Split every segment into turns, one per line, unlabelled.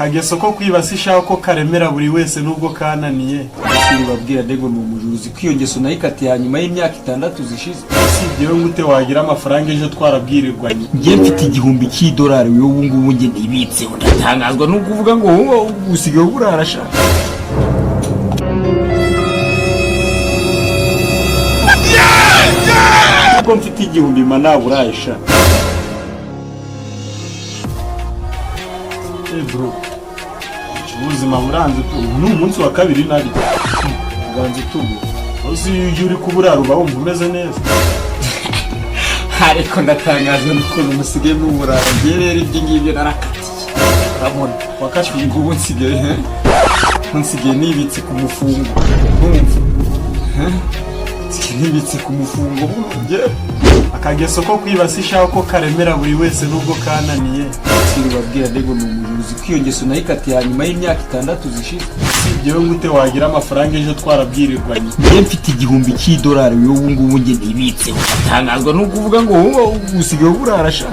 Akageso ko kwiba si shaho ko karemera buri wese nubwo kananiye.
Babwira ndego ni umujuzi ko iyo ngeso nayikatiye hanyuma y'imyaka 6 zishize.
Usibye we, ngute wagira amafaranga ejo twarabwirirwanye?
Njye mfite 1000 cy'idolari wowe ubu ngubu njye nibitseho. Ndatangazwa no kuvuga ngo wowe usigaye uburara sha.
Ubwo mfite 1000 ma naburaye sha. Eh bro, ubuzima buranze tu. Ubu ni umunsi wa kabiri nari
Ubanza utubu.
Uzi iyo uri kuburara uba wumva umeze neza.
Ariko ndatangazwa n'ukuntu musigaye muburara. Njye rero ibyo ngibyo narakatiye, urabona.
Wakatiye?
Ngubu nsigaye nibitse ku mufungo, ntumva? Nsigaye nibitse ku mufungo buno njye.
Akageso ko kwiba si shaho ko karemera buri wese nubwo kananiye.
Babwira ndego ni umujuzi ko iyo ngeso nayikatiye hanyuma y'imyaka 6 zishize.
Usibye we, ngute wagira amafaranga ejo twarabwirirwanye?
Njye mfite 1000 cy'idolari wowe ubu ngubu njye nibitseho. Ndatangazwa no kuvuga ngo wowe usigaye uburara sha.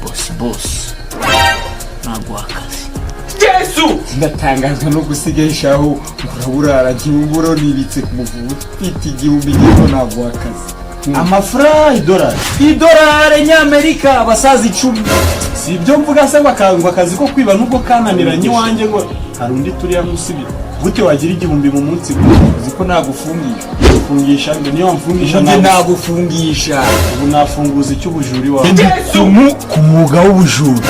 Bosi, bosi, naguha akazi. Ndatangazwa no gusigaye shaho uraburara ntiwubura nibitse ku muvugo ufite 1000 ngewe naguha akazi.
Amafaranga idolari?
Idolari nyamerika abasaza 10.
Si ibyo mvuga se ngo akazi ko kwiba nubwo kananiranye iwanjye, ngo hari undi turiya musibira. Gute wagira 1000 mu munsi gute?
Uzi ko nagufungisha?
Fungisha ngo niyo wamfungisha.
Njye nagufungisha.
Ubu nafunguza icy'ubujura iwawe.
Ku mwuga w'ubujura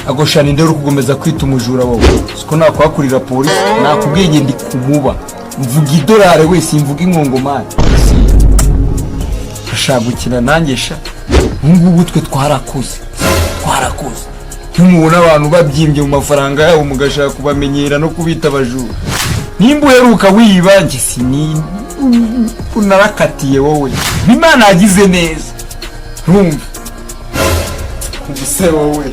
agoshana indero uri kugukomeza kwita umujura wowe, siko nakwakurira polisi. Nakubwiye ndi kumuba mvuga idolari wese mvuga inkongomani. Ashaka gukina nanjye sha. Ubu ngubu twe twarakuze, twarakuze. Ntimubona abantu babyimbye mu mafaranga yabo mugashaka kubamenyera no kubita abajura? Nimba uheruka wiba, njye sini unarakatiye wowe. Imana yagize neza, ntumva ubuse wowe.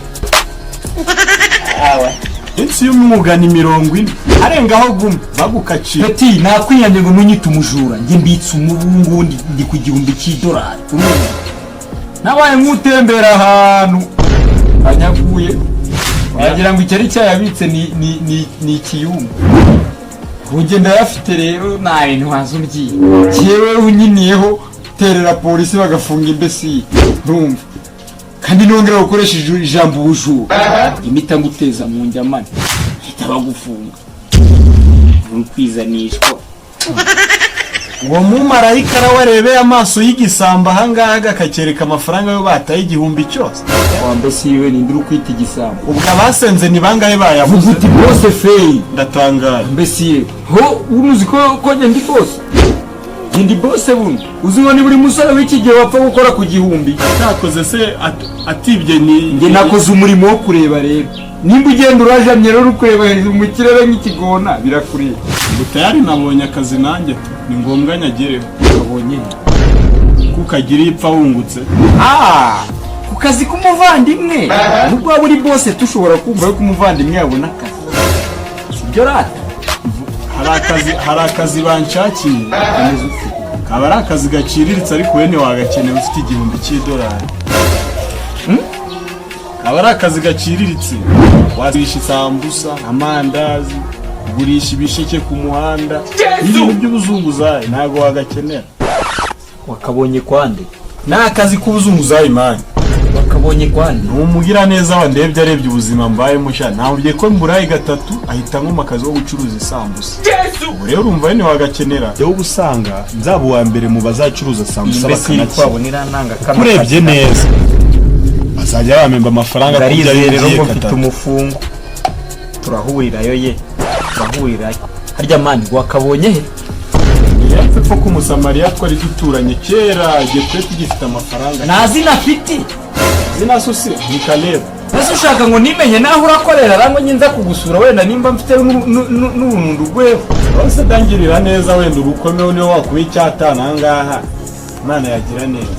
Insi y'umwuga ni 40 arengaho gumwe bagukacira.
Peti, nakwiyamye ngo ntunyite umujura. Njye mbitse umubungu ndi ku 1000 cy'idolari. Urumva nabaye nk'utembera ahantu anyaguye wagira ngo icyari cyayabitse ni ikiyungu. Ubu ndayafite rero, nta bintu waza umbwiye. Jyewe unyiniyeho terera polisi bagafunga imbesi, ntumva? Kandi nongera gukoresha ijambo ubujura, imita nguteza mu njyamane bahita bagufunga, uri kwizanishwa.
Uwo mumarayika arawarebeye amaso y'igisambo ahangaha akakereka amafaranga yo bataye 1000 cyose.
Wa mbese yiwe, ninde uri kwita igisambo?
Ubwo abasenze ni bangahe bayabuze?
Vuga uti bose feyi.
Ndatangaye.
Mbese yewe ho unuzi ko njye ndi bose, njye ndi bose buno. Uzi ngo ni buri musore w'iki gihe wapfa gukora ku 1000?
Atakoze se atibye ni
Njye nakoze umurimo wo kureba. Rero nimba ugenda urajamye rero uri kureba hejuru mu kirere nk'ikigona, birakureba.
Ubu tayari nabonye akazi nanjye tu, ni ngombwa nyagereho.
Kabonye?
Kuko agira ipfa wungutse.
Ah, ku kazi k'umuvandimwe. Nubwo waba uri bose, tushobora kumva yuko umuvandimwe yabona akazi, sibyo rata?
Hari akazi banshakiye.
Kameze ute?
Kaba ari akazi gaciriritse ariko we ntiwagakenera ufite 1000 cy'idolari. Kaba ari akazi gaciriritse, wagurisha isambusa, amandazi, kugurisha ibisheke ku muhanda, ibintu by'ubuzunguzayi, ntabwo wagakenera.
Wakabonye kwande?
Ni akazi k'ubuzunguzayi man.
Wakabonye kwande?
Ni umugiraneza wandebye, arebye ubuzima mbayemo sha, namubwiye ko mburayi gatatu ahita nkoma akazi ko gucuruza isambusa. Ubu rero urumva we ntiwagakenera. Rero uba usanga nzaba uwa mbere mu bazacuruza sambusa
Mbese iri
bakanakira.
kwabona irananga kano.
Urebye neza bazajya bamemba amafaranga ku byo
Ndarizeye rero
ngiye
ngo mfite
gatatu.
umufungo, turahurirayo ye, turahurirayo. Harya man wakabonye he?
Epfo k'umusamariya twari duturanye kera igihe twari tugifite amafaranga.
Nta zina afite?
Zina sosi ni Kalebu.
Ese ushaka ngo nimenye naho urakorera rangwa nza kugusura wenda nimba mfite n'uruntu rweho?
Bose dangirira neza, wenda urukomeho niwe wakuba icyatanu ahangaha, Imana yagira neza.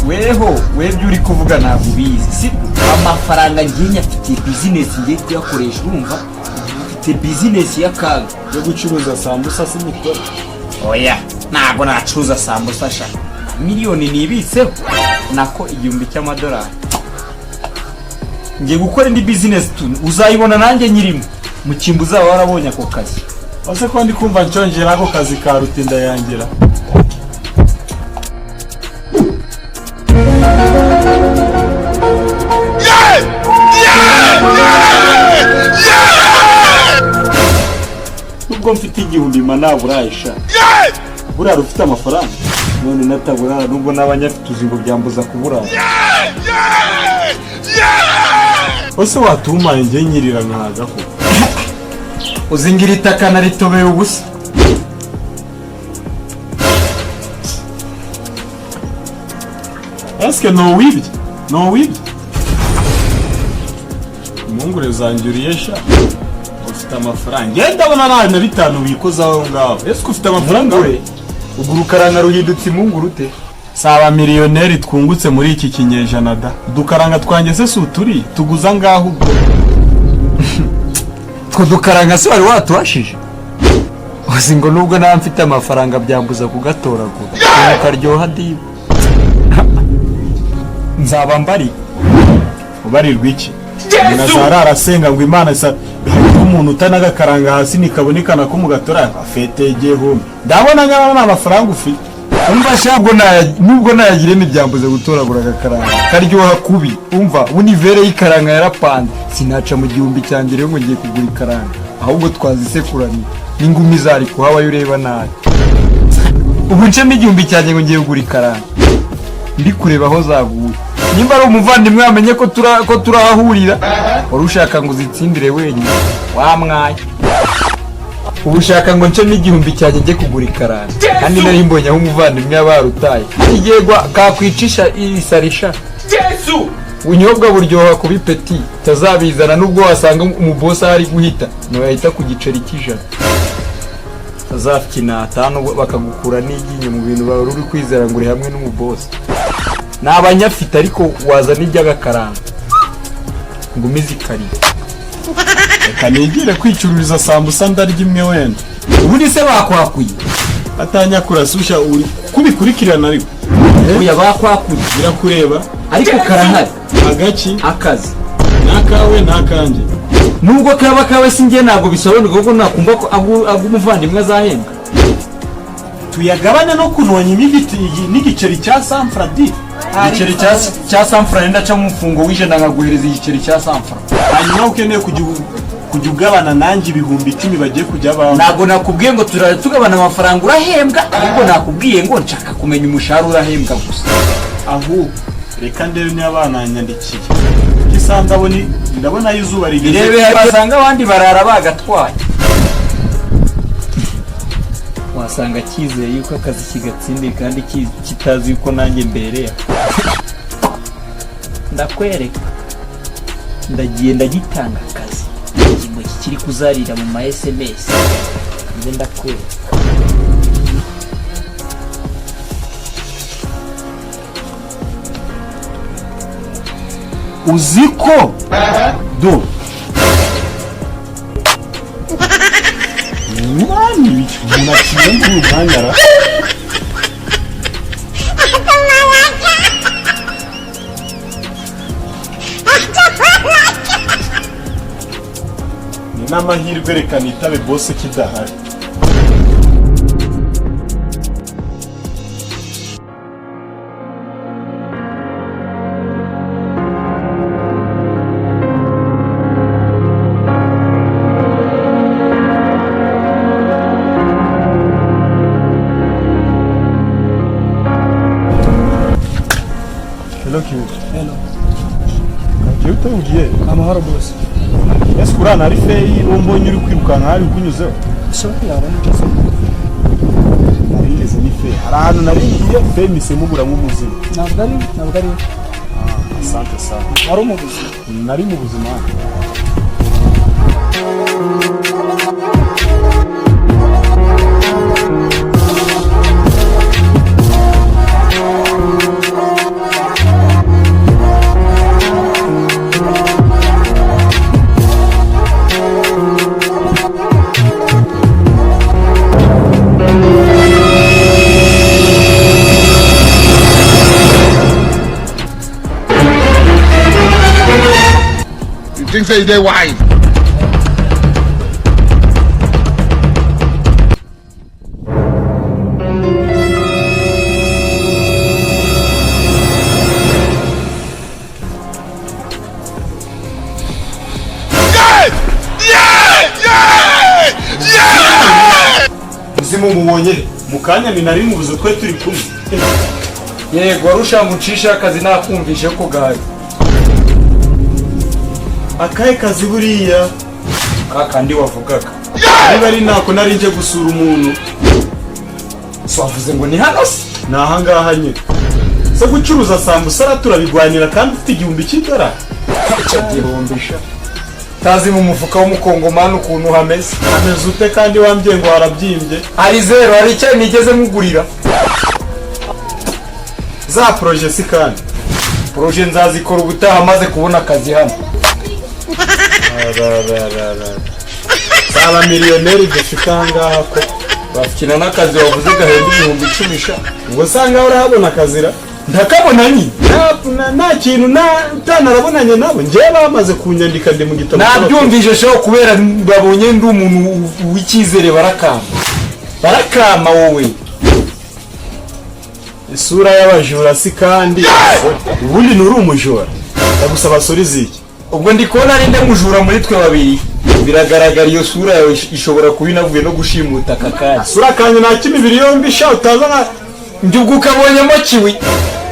Weho webye uri kuvuga ntabwo ubizi si amafaranga ngiye nyafitiye business ngiye kuyakoresha. Urumva mfite business y'akaga.
Yo gucuruza sambusa si mikoro?
Oya, ntabwo nacuruza sambusa sha. Miliyoni nibitseho, nako 1000 cy'amadolari, ngiye gukora indi business tu, uzayibona nanjye nyirimo mu cyimbo uzaba warabonye ako kazi.
Ese ko ndi kumva nshonje, ako kazi ka rutinda yangira. Nubwo mfite 1000 ma naburayisha, burara ufite amafaranga
None nataburara, nubwo n'abanyafite uzi ngo byambuza kuburara?
Ese watumaye njye nyirira nkahaga ko?
Uzingira itaka naritobeye ubusa.
Eske nowibye nowibye impungure zanjye uriye sha? Ufite amafaranga, ngenda ndabona nawe na bitanu wikoza aho ngaho. Ese ufite amafaranga we?
Ubwo urukaranga ruhindutse impungure ute?
Si abamiliyoneri twungutse muri iki kinyejana da. Udukaranga twanjye se si uturi tuguza ngaho ubwo?
Two dukaranga se wari watuhashije? Uzi ngo nubwo naba mfite amafaranga byambuza kugatoragura, ukuntu karyoha diba, nzaba mbari.
Ubarirwa iki? Umuntu azarara asenga ngo Imana isa hariho umuntu utanagakaranga hasi nikabonekana ko mugatora afete igihumbi. Ndabona nyamara nta mafaranga ufite.
Umva sha, nubwo nayagira ntibyambuza gutoragura agakaranga, karyoha kubi. Umva, univere y'ikaranga yarapanze, sinaca mu 1000 cyanjye rero ngo ngiye kugura ikaranga, ahubwo twazisekuranye n'ingumi zari kuhabayo ureba nabi. Ubu ncemo 1000 cyanjye ngo ngiye kugura ikaranga, ndi kureba aho zaguye. Nimba ari umuvandimwe wamenye ko turahahurira, wari ushaka ngo uzitsindire wenyine wamwaye. Ubu ushaka ngo ncemo 1000 cyanjye njye kugura ikaranga, kandi nari mbonye aho umuvandimwe yaba yarutaye. Igihe kakwicisha isarisha ubunyobwa buryoha kubi peti, utazabizana. Nubwo wasanga umubosi ahari guhita, ntiwahita ku giceri cy'ijana, utazakina atanu bakagukura n'iryinyo mu bintu wari uri kwizera ngo uri hamwe n'umubosi. Ni abanyafite, ariko wazana iby'agakaranga ngo umize ikariye.
Reka nigire kwicururiza sambusa, ndarya imwe wenda.
Ubundi se bakwakuye?
Atanyakura susha uri kubikurikirana ariko.
Oya, bakwakuye.
Birakureba.
Ariko karahari.
Agaki?
Akazi.
N'akawe n'akanjye.
Nubwo kaba kawe si njye, ntabwo bisobanurwa kuko nakumva ko agu umuvandimwe azahembwa.
Tuyagabane no kunonya n'igiceri cya sanfradi.
Igiceri cya 100 francs, ndaca mu mufungo w'ijana nkaguhereza igiceri cya 100 francs.
Hanyuma ukeneye kujya ugabana nanjye 10,000 bagiye kujya bampa.
Ntabwo nakubwiye ngo turajya tugabana amafaranga urahembwa, ahubwo nakubwiye ngo nshaka kumenya umushahara urahembwa gusa.
Ahubwo reka ndebe niba bananyandikiye isaha, ndabona aho izuba rigeze.
Irebe, wasanga abandi barara bagatwaye, wasanga cyizeye yuko akazi kigatsindiye kandi kitazi yuko nanjye mbereye aho. Ndakwereka, ndagiye ndagitanga akazi, ingingo kikiri kuzarira mu ma SMS, nze ndakwereka.
Uzi ko do mwani umuntu aciye muri uyu mwanya ra. Ni n'amahirwe, reka nitabe bose kidahari. Hello Kibuto.
Hello.
Kibuto, ugiye?
Amahoro bose.
Ese kurana ari feyi uwo mbonye uri kwirukanka hari ukunyuzeho?
So yaba nigeze.
Nari ngeze ni feyi. Hari ahantu nari ngiye feyi mise mubura nk'umuzima.
Ntabwo ari.
Asante sana.
Wari umubuzi.
Nari mu buzima.
You think say they wise?
Muzimu mubonye he? Mu kanya ni nari mubuze, twe turi kumwe.
Yego, wari ushaka ucisha akazi, nakumvishe ko gahari.
Akahe kazi buriya?
Ka kandi wavugaga.
Niba ari nako, nari nje gusura umuntu.
Si wavuze ngo ni hano se?
Ni ahangaha nyine se. Gucuruza sambusa turabigwanira kandi ufite 1000 cy'idolari.
Icyo gihumbi sha, utazi mu mufuka w'umukongomani ukuntu hameze.
Ameze ute kandi wambwiye ngo harabyimbye?
Hari zero, hari icyo nigeze nkugurira?
Za projet si kandi?
Projet nzazikora ubutaha maze kubona akazi hano.
Zaba miliyoneri dufite ahangaha ko
Bakina n'akazi wavuze gahemba 10,000 sha.
Ubwo usanga urahabona akazira.
Ndakabona nyine.
Nta kintu nta nabo, njyewe bamaze kunyandika, ndi mu gitabo.
Nabyumvise shaho, kubera babonye ndi umuntu w'icyizere, barakama, barakama wowe.
Isura y'abajura si kandi? Ubundi nturi umujura, ndagusaba sori iki?
Ubwo ndi kubona ari nde mujura muri twe babiri? Biragaragara, iyo sura yawe ishobora kuba inavuye no gushimuta aka kanya.
Sura kanjye nta kimibiri yombi sha, utaza nka
Njye ubwo ukabonyemo kiwi.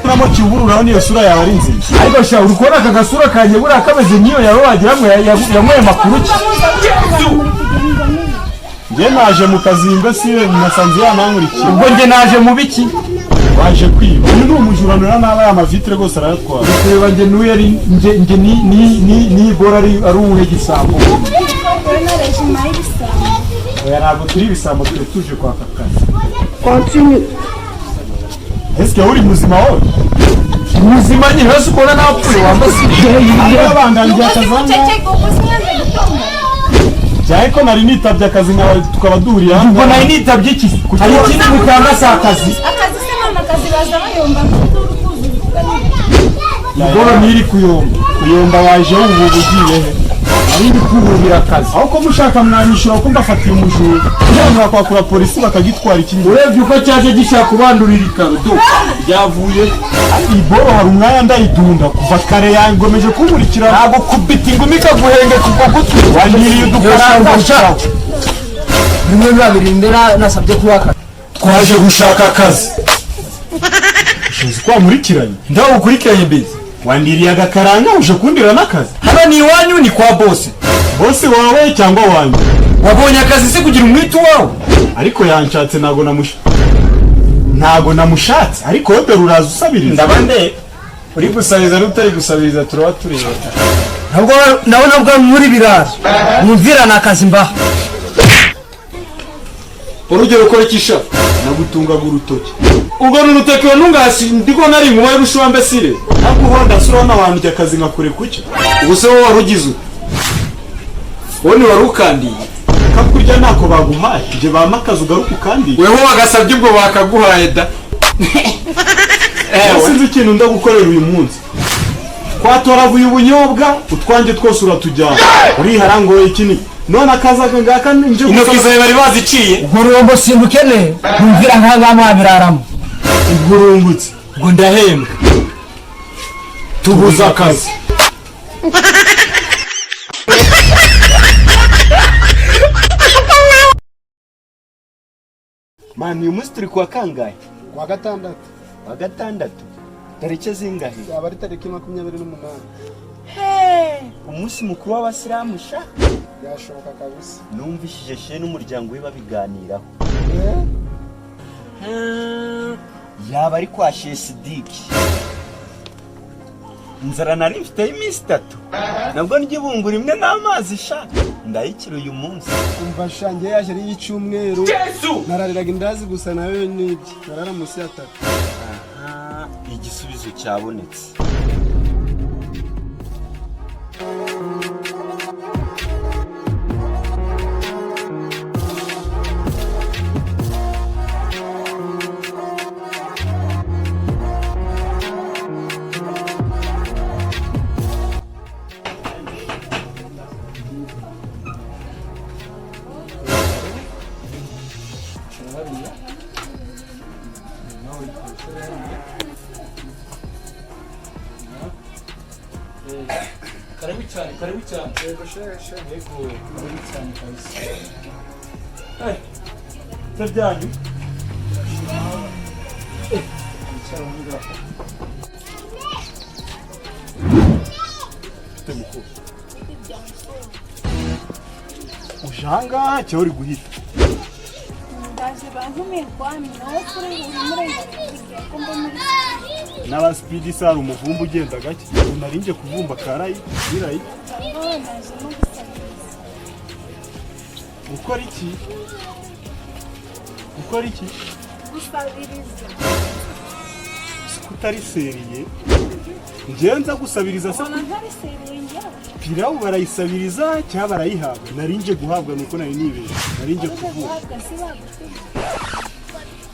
Namo kiwubura, urabona iyo sura yawe ari nziza.
Ariko sha, uri kubona aka gasura kanjye buriya kameze nk'iyo yawe, wagira ngo yanyweye amakuru ki?
Njye naje mu kazi, mbese nasanze yanankurikiye.
Ubwo njye naje mu biki?
Waje kwiba, uyu ni umujura, nura n'aba aya mavitre rwose arayatwara.
Kureba njye n'uyu ari njye, njye ni bora ari uwuhe gisambo? Oya, ntabwo turi ibisambo, turi tuje kwaka akazi.
Ese uri muzima wowe?
Muzima nyine, hasi ukubona napfuye wambaye.
Abandangiye akazi ahangaha cyane ko nari nitabye akazi nkawe, tukaba duhuriye
Ubwo
ahangaha.
nari nitabye iki? Hari ikindi mutanga? Si akazi?
Akazi se mama, akazi baza bayomba nk'uturu kuzuza.
Iboro ntiri kuyomba.
Kuyomba waje ubu ugiye he?
Nari ndi kuhubira akazi.
Aho ko mushaka mwanyishyura ko mbafatiye umujura, kugira mwakwakura polisi bakagitwara iki?
Urebye uko cyaje gishaka kubandurira ikaro do ryavuye.
Iboro hari umwanya ndayidunda kuva kare, yangomeje kunkurikira.
Ntabwo kubita ingumi ikaguhenge kugwa gutwi.
Wanyiriye udufaranga.
Bimwe babiri ndera nasabye kubaka.
Twaje gushaka akazi, ushobozi ko wankurikiranye.
Ndagukurikiranye mbese.
Wandiriye agakaranga, uje kundira n'akazi.
Hano ni iwanyu, ni kwa bosi.
Bosi wawe cyangwa wanjye?
Wabonye akazi se kugira umwite uwawe?
Ariko yanshatse, ntago namushatse, ariko wowe dore uraza usabiriza.
Ndaba nde uri gusabiriza n'utari gusabiriza, turaba tureba.
Ntabwo ndabona bwa muri birara mwumvirana akazi mbaha.
Urugero ukora iki sha?
Nagutungaga urutoki.
Ubwo ni urutoki wanungasi, ndi kubona ari inkuba y'ubushuwa mbesire.
Ntabwo uhonda se, urabona wandya akazi nka kure kuki?
Ubu se wowe wari ugize ute? Wowe ntiwari ukandiye?
Kakurya ntako baguhaye, njye bampa akazi ugaruka ukandiye.
Weho wagasabye, ubwo bakaguhaye da.
Ewe, sinzi ikintu ndagukorera uyu munsi. Twatoraguye ubunyobwa utwanjye twose uratujyana, urihara ngo iki ni none akazi aka ngaka nje
Intoki
gusaba.
zawe bari baziciye.
Ubwo urumbo sindukeneye, mwumvira nk'ahangaha mwabiraramo.
Ubwo urungutse.
Ngo ndahembwa.
Tubuze akazi.
Mani, uyu munsi turi kuwa kangahe?
Kuwa gatandatu.
Wa gatandatu, tariki zingahe?
Yaba ari tariki 28.
Umunsi mukuru w'abasilamu sha.
Byashoboka kabisa.
Numvishije she n'umuryango we babiganiraho.
Eh?
Yaba ari kwa Shesidiki. Inzara nari mfite y'iminsi 3, nabwo ndya ibungu rimwe n'amazi sha, ndayikira uyu munsi.
Umva sha, njye yaje ari y'icyumweru, narariraga indazi gusa, nawe n'ibye narara munsi ya tatu.
Aha, igisubizo cyabonetse.
Karibu cyane, karibu cyane. Yego shehe, yego, karibu cyane kabisa. Eh, ibyo byanyu. Eh, wicara aho ngaho.
Ufite mukuru, uje ahangaha cyangwa uri guhita?
Ndaje, bantumiye kwami nawe kuri uyu murenge ko mbona uri
N'aba speed sari umuvumba ugenda gake. Ubu nari nje kuvumba karayi birayi.
Cyangwa naje no gusabiriza.
Gukora iki? Gukora iki?
Gusabiriza.
Kutari sérieux, njyewe nza gusabiriza se?
Ubona ntari sérieux njyewe?
Pirawu barayisabiriza cyangwa barayihabwa? Nari nje guhabwa, nuko nari nibeshye, nari nje
Uje
kuvumba.
Guhabwa si bagutumiye?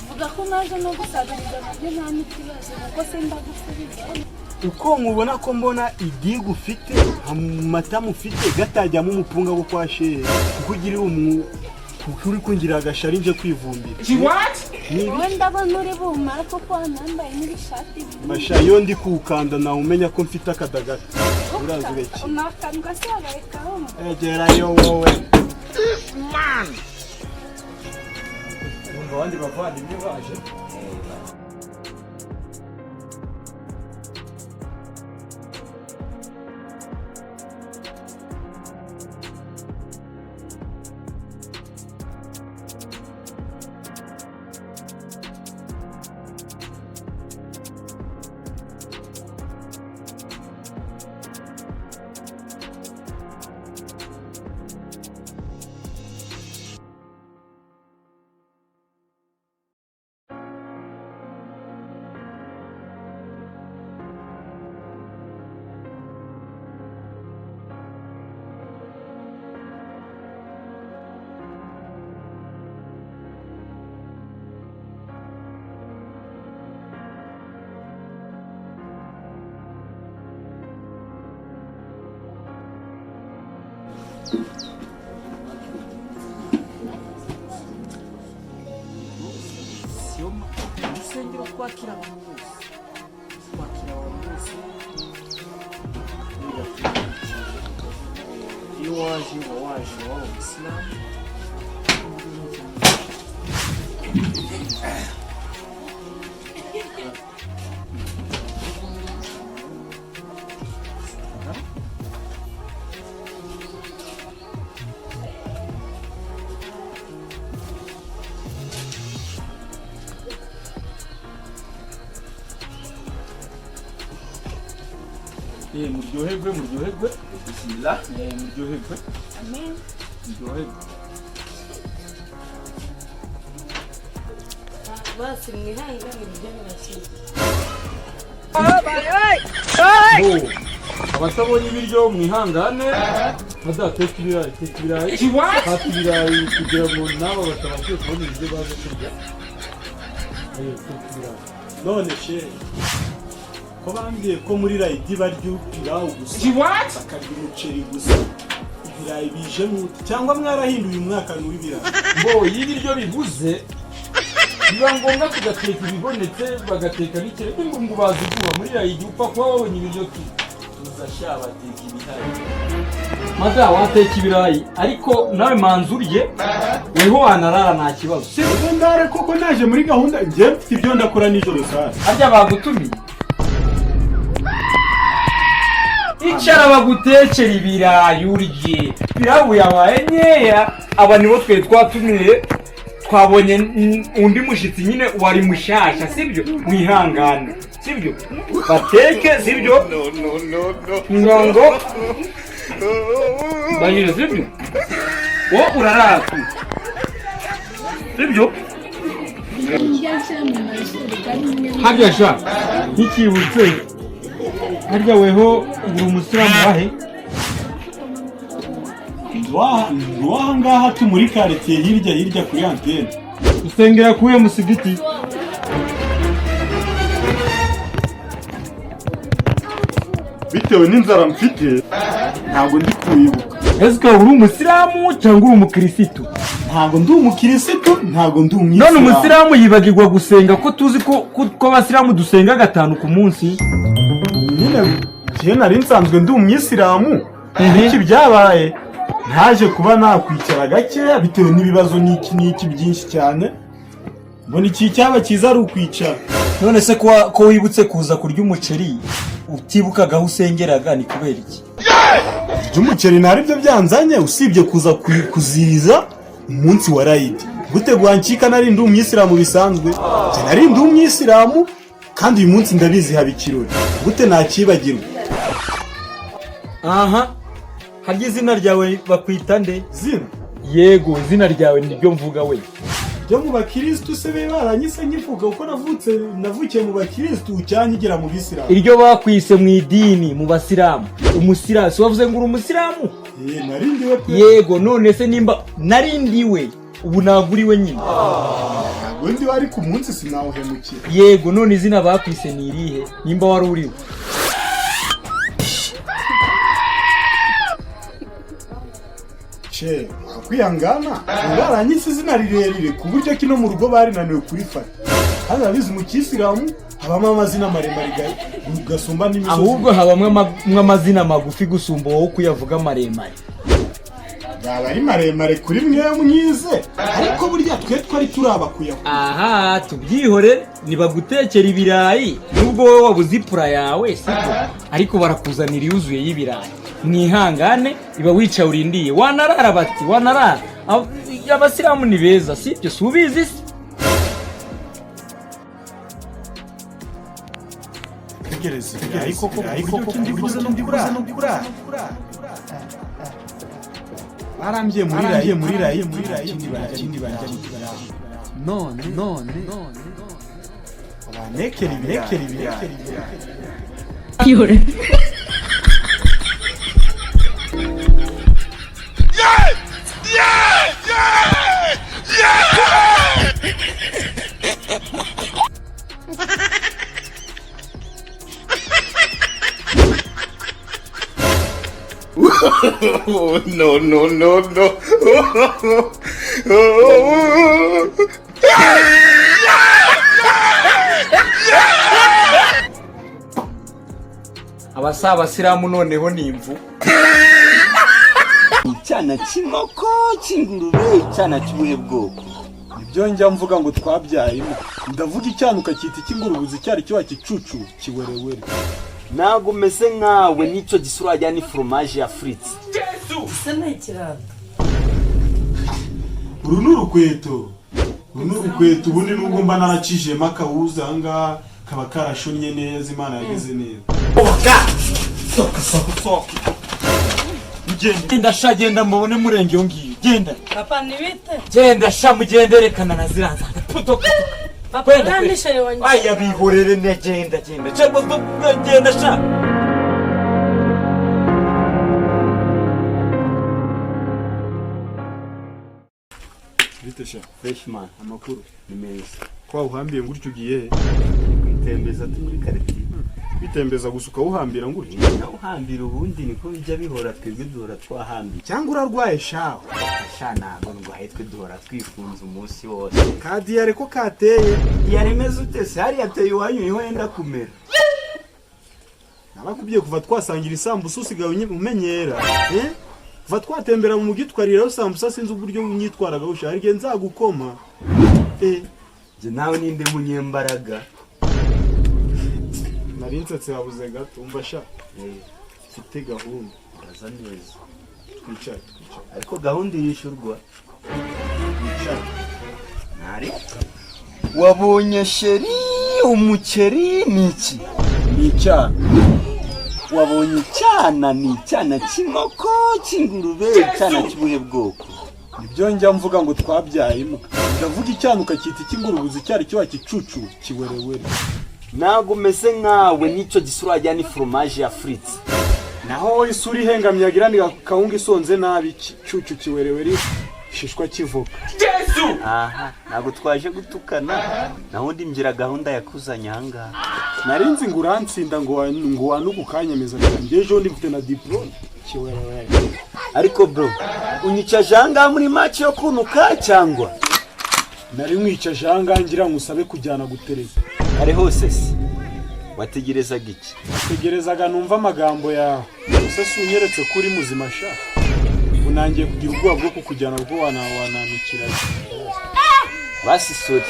Vuga ko naje no gusabiriza, nabyo nta n'ikibazo, kuko sindagusubiza.
Uko mubona ko mbona idigu ufite, amata mufite gatajyamo umupunga wo kwa shehe, kuko ugirira umu kuko uri kungirira agashari, nje kwivumbira.
Wowe ndabona uri bumara kuko wanambaye n'ibishati bibiri.
Masha, iyo ndi kuwukanda nawe umenya ko mfite akadagata, uraza ureke.
Unakandwa se wabaye kawunga?
Egerayo wowe.
Numva abandi bavandimwe baje. Urusengero twakira abantu bose, twakira abantu bose. Iyo waje uba waje waba umusilamu. Eh, muryoherwe, muryoherwe.
Bismillah.
Eh, muryoherwe.
Amen.
Muryoherwe.
Basi mwihangane, ibyo birashize.
Bo, abatabonye ibiryo mwihangane. Badateka ibirayi, teka ibirayi, hata ibirayi kugira ngo nabo batabashije kubona ibiryo baze kurya. Eh, teka ibirayi.
None shehe, ko bambwiye ko muri rayidi barya pilawu gusa, bakarya umuceri gusa, ibirayi bije muti cyangwa mwarahinduye umwaka w'ibirayi?
Bo, iyo ibiryo bibuze biba ngombwa tugateka ibibonetse, bagateka n'ikirere ngo ngo bazi vuba muri rayidi upfa kuba wabonye ibiryo tu.
Tuza sha, bateka ibihari.
Mada, wateka ibirayi, ariko nawe manza urye, weho wanarara nta kibazo, si?
Ndare koko, naje muri gahunda, njye mfite ibyo ndakora nijoro sasa.
Harya bagutumiye? Icara bagutekera ibirayi urye. Pirawu yabaye nkeya. Aba nibo twe twatumiye, twabonye undi mushyitsi nyine wari mushyashya, sibyo? Mwihangane, sibyo? Bateke, sibyo? Ngongo ndangije, sibyo? Wowe uraratu, sibyo?
Njya nshyira mu mazuru kandi imwe.
Harya sha, ntikibutse, harya weho uri umusilamu wahe?
Waha ngaha tu muri karitsiye hirya hirya kuri antene.
Usengera kuwe musigiti?
Bitewe n'inzara mfite ntabwo ndi kuyibuka.
Ese uri umusilamu cyangwa uri umukirisitu?
Ntabwo ndi umukirisitu, ntabwo ndi umwisilamu.
None umusilamu yibagirwa gusenga, ko tuzi ko abasilamu dusenga gatanu ku munsi?
Nyine Njye nari nsanzwe ndi umwisilamu, ariko ibyabaye ntaje kuba nakwicara gakeya bitewe n'ibibazo n'iki n'iki byinshi cyane, mbona iki cyaba cyiza ari ukwicara.
None se ko wibutse kuza kurya umuceri utibukaga aho usengeraga, ni kubera iki?
Iby'umuceri ntari byo byanzanye, usibye kuza kuzihiza umunsi wa Rayidi. Gute gwancika? Nari ndi umwisilamu bisanzwe. Njye nari ndi umwisilamu, kandi uyu munsi ndabizi haba ikirori, gute nakibagirwa?
Aha harya izina ryawe bakwita nde?
Zina?
Yego, izina ryawe niryo mvuga we.
Byo mu bakirisitu se be baranyise nkivuga uko navutse, navukiye mu bakirisitu cyangwa nkigira mu bisilamu?
Iryo bakwise mu idini, mu basilamu, umusilamu. Si wavuze ngo uri umusilamu?
Eh, nari ndiwe pe.
Yego, none se nimba nari ndiwe, ubu ntabwo uriwe nyine?
Ntabwo ndiwe, ariko umunsi sinawuhemukira.
Yego, none izina bakwise ni irihe nimba wari uriwe?
Ce wakwihangana, baranyise izina rirerire ku buryo kino mu rugo barinaniwe kurifata. Hano urabizi mu kisilamu habamo amazina maremare gasumba n'imisozi.
Ahubwo habamwe amazina magufi gusumba wowe kuyavuga maremare.
Yaba ari maremare kuri mwe mwize, ariko burya twe twari turaba kuyavuga.
Aha tubyihore, nibagutekera ibirayi, nubwo wowe wabuze ipura yawe sibyo, ariko barakuzanira iyuzuye y'ibirayi. Mwihangane, iba wicaye urindiye, wanarara bati wanarara. Abasilamu ni beza, sibyo? Si ubizi se?
Tegereza, ariko koko no kurara barambye muri rayi, muri rayi, muri rayi, kindi barya, none banekera ibinekera ibinekera.
No, no, no, no.
Aba si abasilamu, noneho ni imvu.
Icyana cy'inkoko, cy'ingurube, icyana cy'ubuhe bwoko?
Ibyo njya mvuga ngo twabyaye imbwa, ndavuga icyana ukacyita icy'ingurube, cyari kiba kicucu kiwerewere.
Ntabwo umeze nkawe n'icyo gisura, wajyana ni foromaje ya frites.
Ese ni ikirato?
Uru ni urukweto, uru ni urukweto. Ubundi nubwo mba naracishijemo akahuza aha ngaha, kaba karashunnye neza, Imana yagize neza.
Genda sha, genda mubone murenge iyo ngiyo, genda.
Papa, ntibite.
Genda sha, mugende, rekana na ziriya puto.
Papa.
Kwenda,
Nta n'ishari wanjye.
Aya bihorere ne, genda, genda sha, genda sha.
Bite sha?
Freshman.
Amakuru?
Ni meza.
Ko wawuhambiye ngutyo, ugiye he?
Kwitembeza tu muri karitsiye.
Kwitembeza gusa ukawuhambira ngutyo?
Nawe uhambira, ubundi niko bijya bihora, twebwe duhora twahambiye.
Cyangwa urarwaye shaho?
Sha, ntabwo ndwaye, twe duhora twifunze umunsi wose.
Ka diyare ko kateye?
Yaremeze ute se? Hariya ateye iwanyu niho yenda kumera.
Narakubwiye kuva twasangira isambusa usigaye umenyera, eh? Kuva twatembera mu mujyi tukariraho sambusa, sinzi uburyo unyitwaraga usha, hari igihe nzagukoma, eh.
Njye nawe ninde munyembaraga?
Nari nsetse habuze gato. Umva sha, mfite gahunda.
Uraza neza.
Twicare, twicare.
Ariko gahunda irishyurwa.
Twicare.
Ntari wabonye chéri, umuceri ni iki?
Ni icyana.
Wabonye icyana, ni icyana cy'inkoko, cy'ingurube, icyana cy'ubuhe bwoko?
Ibyo njya mvuga ngo twabyaye imbwa, ndavuga icyana ukacyita icy'ingurube, cyari kiba kicucu kiwerewere.
Ntabwo umeze nkawe n'icyo gisura, wajyana ni foromaje ya frites.
Naho wowe isura ihengamye yagira ni kawunga isonze nabi, kicucu kiwerewere, shishwa kivoka.
Aha ntabwo twaje gutukana, naho undi ngira gahunda yakuzanye ahangaha.
Nari nzi ngo urantsinda, ngo wanuke ukanyemeza cyane. Ejo ndi mfite na diplôme, kiwerewere.
Ariko bro, unyicaje ahangaha muri match yo kunuka cyangwa?
Nari nkwicaje ahangaha ngira ngo usabe kujyana gutereta.
Kare hose se? Wategerezaga iki?
Tegerezaga numva amagambo yawe. Gusa si unyeretse ko uri muzima sha. Ubu nangiye kugira ubwoba bwo kukujyana kuko wananukira.
Basi sorry,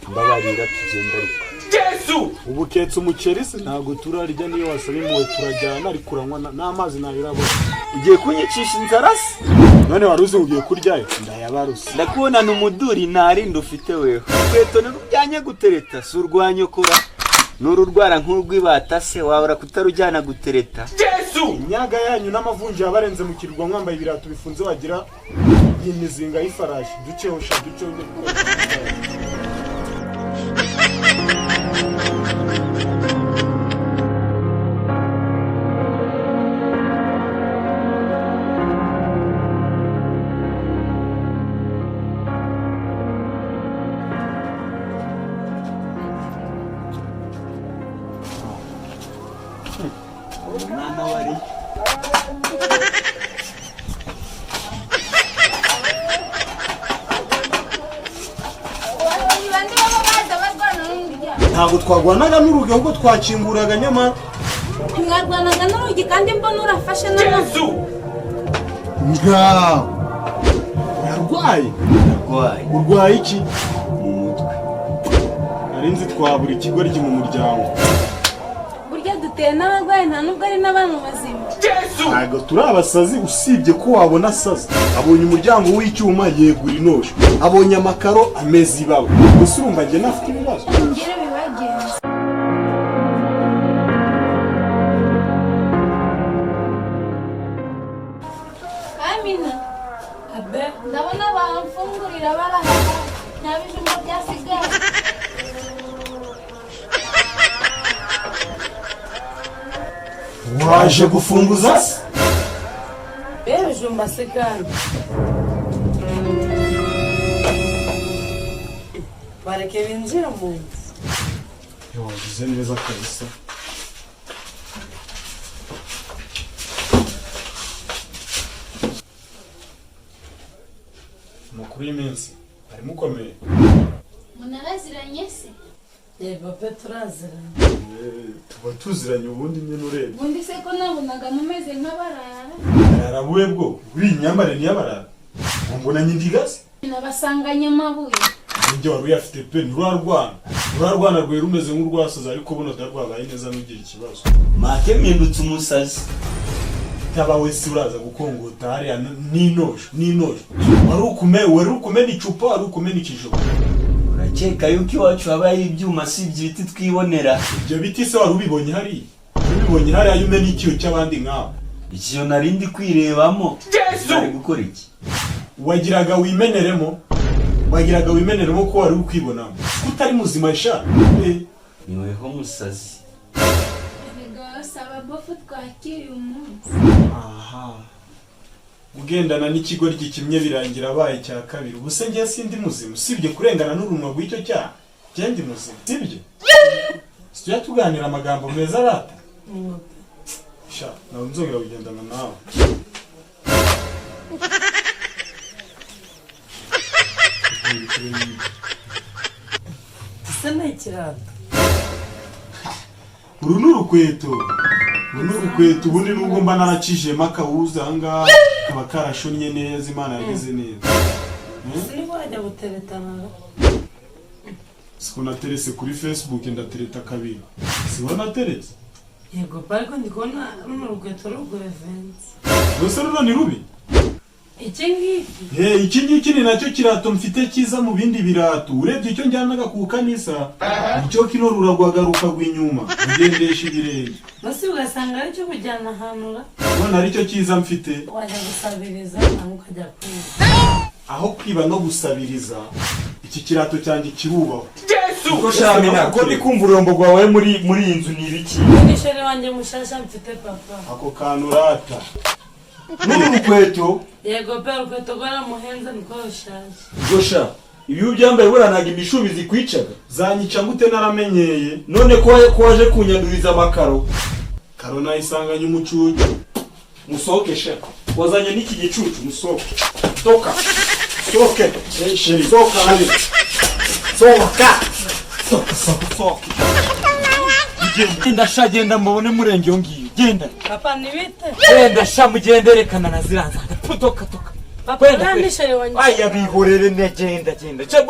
mbabarira, tugenda ariko.
Ubu uketse umuceri se, ntabwo turarya. Niyo wasaba impuhwe turajyana, ariko uranywa n'amazi ntayo urabona.
Ugiye kunyicisha inzara se?
None wari uzi ngo ugiye kuryayo? Ndayabaruse.
Ndakubonana umuduri, nta rindi ufite weho. Urukweto ntirujyanye gutereta, si urwanyokora, ni ururwara nk'urw'ibata se, wabura kutarujyana gutereta?
Imyaga yanyu n'amavunja yabarenze mu kirwa, mwambaye ibirato bifunze wagira imizinga y'ifarashi. Duceho sha, duceho njye gukora.
Umwana wari
Ni bande baba baza barwana n'umuryango?
Ntabwo twagwanaga n'urugi, ahubwo twakinguraga nyamara.
Ntimwarwanaga n'urugi kandi mbona urafashe n'amazi.
Ngaho urarwaye?
Arwaye.
Urwaye iki?
Mu mutwe.
Nari nzi twabura ikigoryi mu muryango.
Burya duteye n'abarwayi, nta nubwo ari n'abantu bazima.
Ntabwo turi abasazi, usibye ko wabona asaza. Abonye umuryango w'icyuma yegura inosho, abonye amakaro ameze ibaba. Gusa urumva njye nafite ibibazo.
Ngere bibagenze. Kamina.
Abe.
Ndabona bamfungurira barahava, nta bijumba byasigaye.
Waje gufunguza se?
Be bijumba se kandi bareke binjire mu nzu.
Wagize neza kabisa. Amakuru y'iminsi, harimo ukomeye?
Munaraziranye se?
Yego pe, turaziranye.
Tuba tuziranye ubundi nyine urebye.
Ubundi se ko nabonaga mumeze nk'abarara?
Ararabuye bwo uri imyambarire niyabarara ngo mbonanye indigase.
Nabasanganye amabuye.
Ninjye wari uyafite pe. Ntirwarwana, ntirwarwana, rwari rumeze nk'urwasaze, ariko buno rwabaye neza, ntugire ikibazo.
Make mpindutse umusazi.
Taba wese uraza gukongota hariya n'inojo n'inojo. Wari ukumena icupa, wari ukumena ikijogo.
Urakeka yuko iwacu habayo ibyuma si ibyo biti twibonera?
Ibyo biti se wari ubibonye hariya? Wari ubibonye hariya iyo umena ikiyo cy'abandi nkawe?
Ikiyo nari ndi kwirebamo, nari gukora iki?
Wagiraga wimeneremo, wagiraga wimeneremo ko wari ukwibonamo ko utari muzima sha.
Ni weho musazi.
Erega saba bofu twakiriye umunsi.
Aha ugendana n'ikigoryi kimwe birangira abaye icya kabiri. Ubu se njye sindi muzima? Usibye kurengana n'urunwa rw'icyo cyaha, njye ndi muzima, sibyo? Tujya tuganira amagambo meza arata sha. Ntabwo nzongera kugendana nawe.
Ese ni ikirato?
Uru ni urukweto, uru ni urukweto. Ubundi nubwo mba naracishijemo akawuzi ahangaha, kaba karashonnye neza, Imana yagize neza.
Ese niba wajya guteretana?
Siko naterese kuri Facebook, ndatereta kabiri, siho nateretse.
Yego pe, ariko ndi kubona runo rukweto rugura venze.
Gusa runo ni rubi.
Iki ngiki?
Hey, iki ngiki ni nacyo kirato mfite cyiza mu bindi birato. Urebye icyo njyanaga ku kanisa, icyo kino ruragwaga rukagwa inyuma, ugendesha ibirenge.
Basi ugasanga aricyo kujyana ahantu ra.
None aricyo cyiza mfite.
Wajya gusabiriza cyangwa ukajya kwiba.
Aho kwiba no gusabiriza, iki kirato cyanjye kirubahwa.
Ko shamina, ko ndi kumva ururombo rwawe muri iyi nzu, ni ibiki?
Ni chéri wanjye mushasha mfite, papa.
Ako kantu rata.
N'uru rukweto?
Yego pe, urukweto rwaramuhenze niko rushaje.
Gosha, ibi ubyambaye buriya ntabwo imishubi zikwicaga?
Zanyica ngute naramenyeye?
None ko waje kunyanduriza amakaro?
Karo nayisanganye umucucu.
Musohoke sha, wazanye n'iki gicucu, musohoke, toka, sohoke.
Eh, chéri.
Sohoka hano, sohoka, sohoka, sohoka, sohoka.
Tugende.
Genda sha, genda mubone murenge iyo ngiyo, genda.
Papa, nibite.
Genda sha, mugende, rekana na ziriya nzanga. Toka, toka.
Papa,
Kwenda,
uriya ni chéri wanjye.
Aya, bihorere ne, genda, genda. Sha,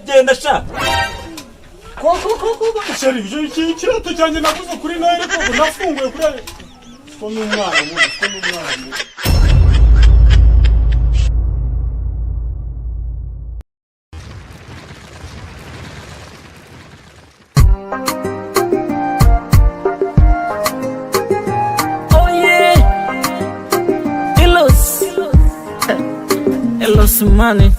genda sha.
Koko koko, chéri, iki kirato cyanjye naguze kuri Noheli koko nafunguye kuri ayo. Ko n'umwana mubi, ko n'umwana mubi.
Oh yeah, Elos, Elos money.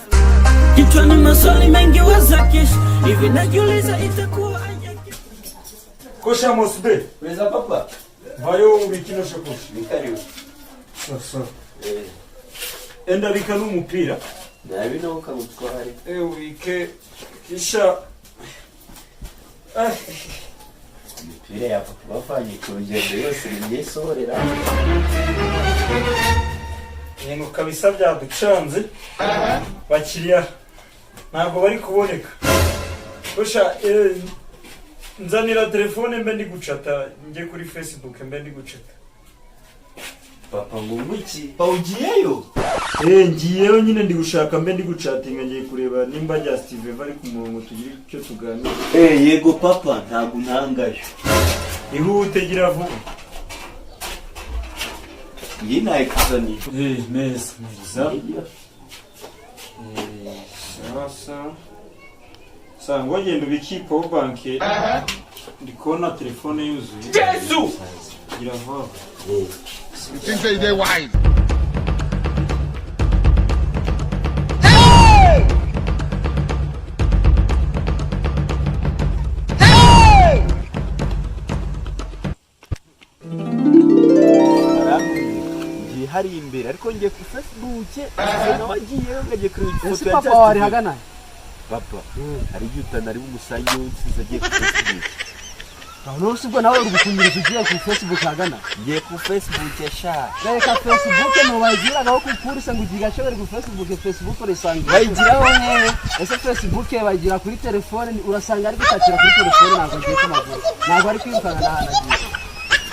Kichwani maswali mengi waza kesho, hivi najiuliza itakuwa aje.
Kosha Mosbe.
Perezida papa.
Vayo ubike ino shakoshi.
Ni karibu.
Sawa. Enda bika n'umupira.
Nabi nawe ukamutware.
Ubike kisha.
Imipira ya papa bavanye ku rugendo yose ngiye isohorera.
Ibintu kabisa byaducanze, bakiriya ntabwo bari kuboneka. Kosha, nzanira telefone mbe ndi gucata, njye kuri Facebook mbe ndi gucata.
Papa, ngo ngwiki? Ugiyeyo?
Ngiyeyo nyine, ndi gushaka mbe ndi gucatinga, ngiye kureba nimba rya Steve bari ku murongo tugire icyo tuganira.
Yego papa, ntabwo ntangayo.
Ihute, gira vuba.
Iyi nayikuzaniye.
Neza neza. Sawa sawa sawa, ngo genda ubike power bank, ndi kubona telefone yuzuye.
Yesu!
Gira vuba.
You think say they wise?
Ngiye hari imbere, ariko ngiye ku Facebook nawe agiyeyo, ngagiye kureba ifoto
Ese
ya
papa
Justin
wari
Bieber.
hagana?
Papa, hari igihe utanari bumusange w'insizi agiye ku Facebook.
None ubwo nawe uri gukunyiriza ugiye ku Facebook hagana?
Ngiye ku Facebook sha.
Reka, Facebook ntubayigiragaho ku polisi ngo ugiye gashobore ku Facebook. Facebook urasanga
Bayigiraho hehe?
Ese Facebook bayigira kuri telefone? Urasanga ari gutakira kuri telefone, ntabwo agiye ku maguru, ntabwo ari kwirukanka n'ahantu agiye.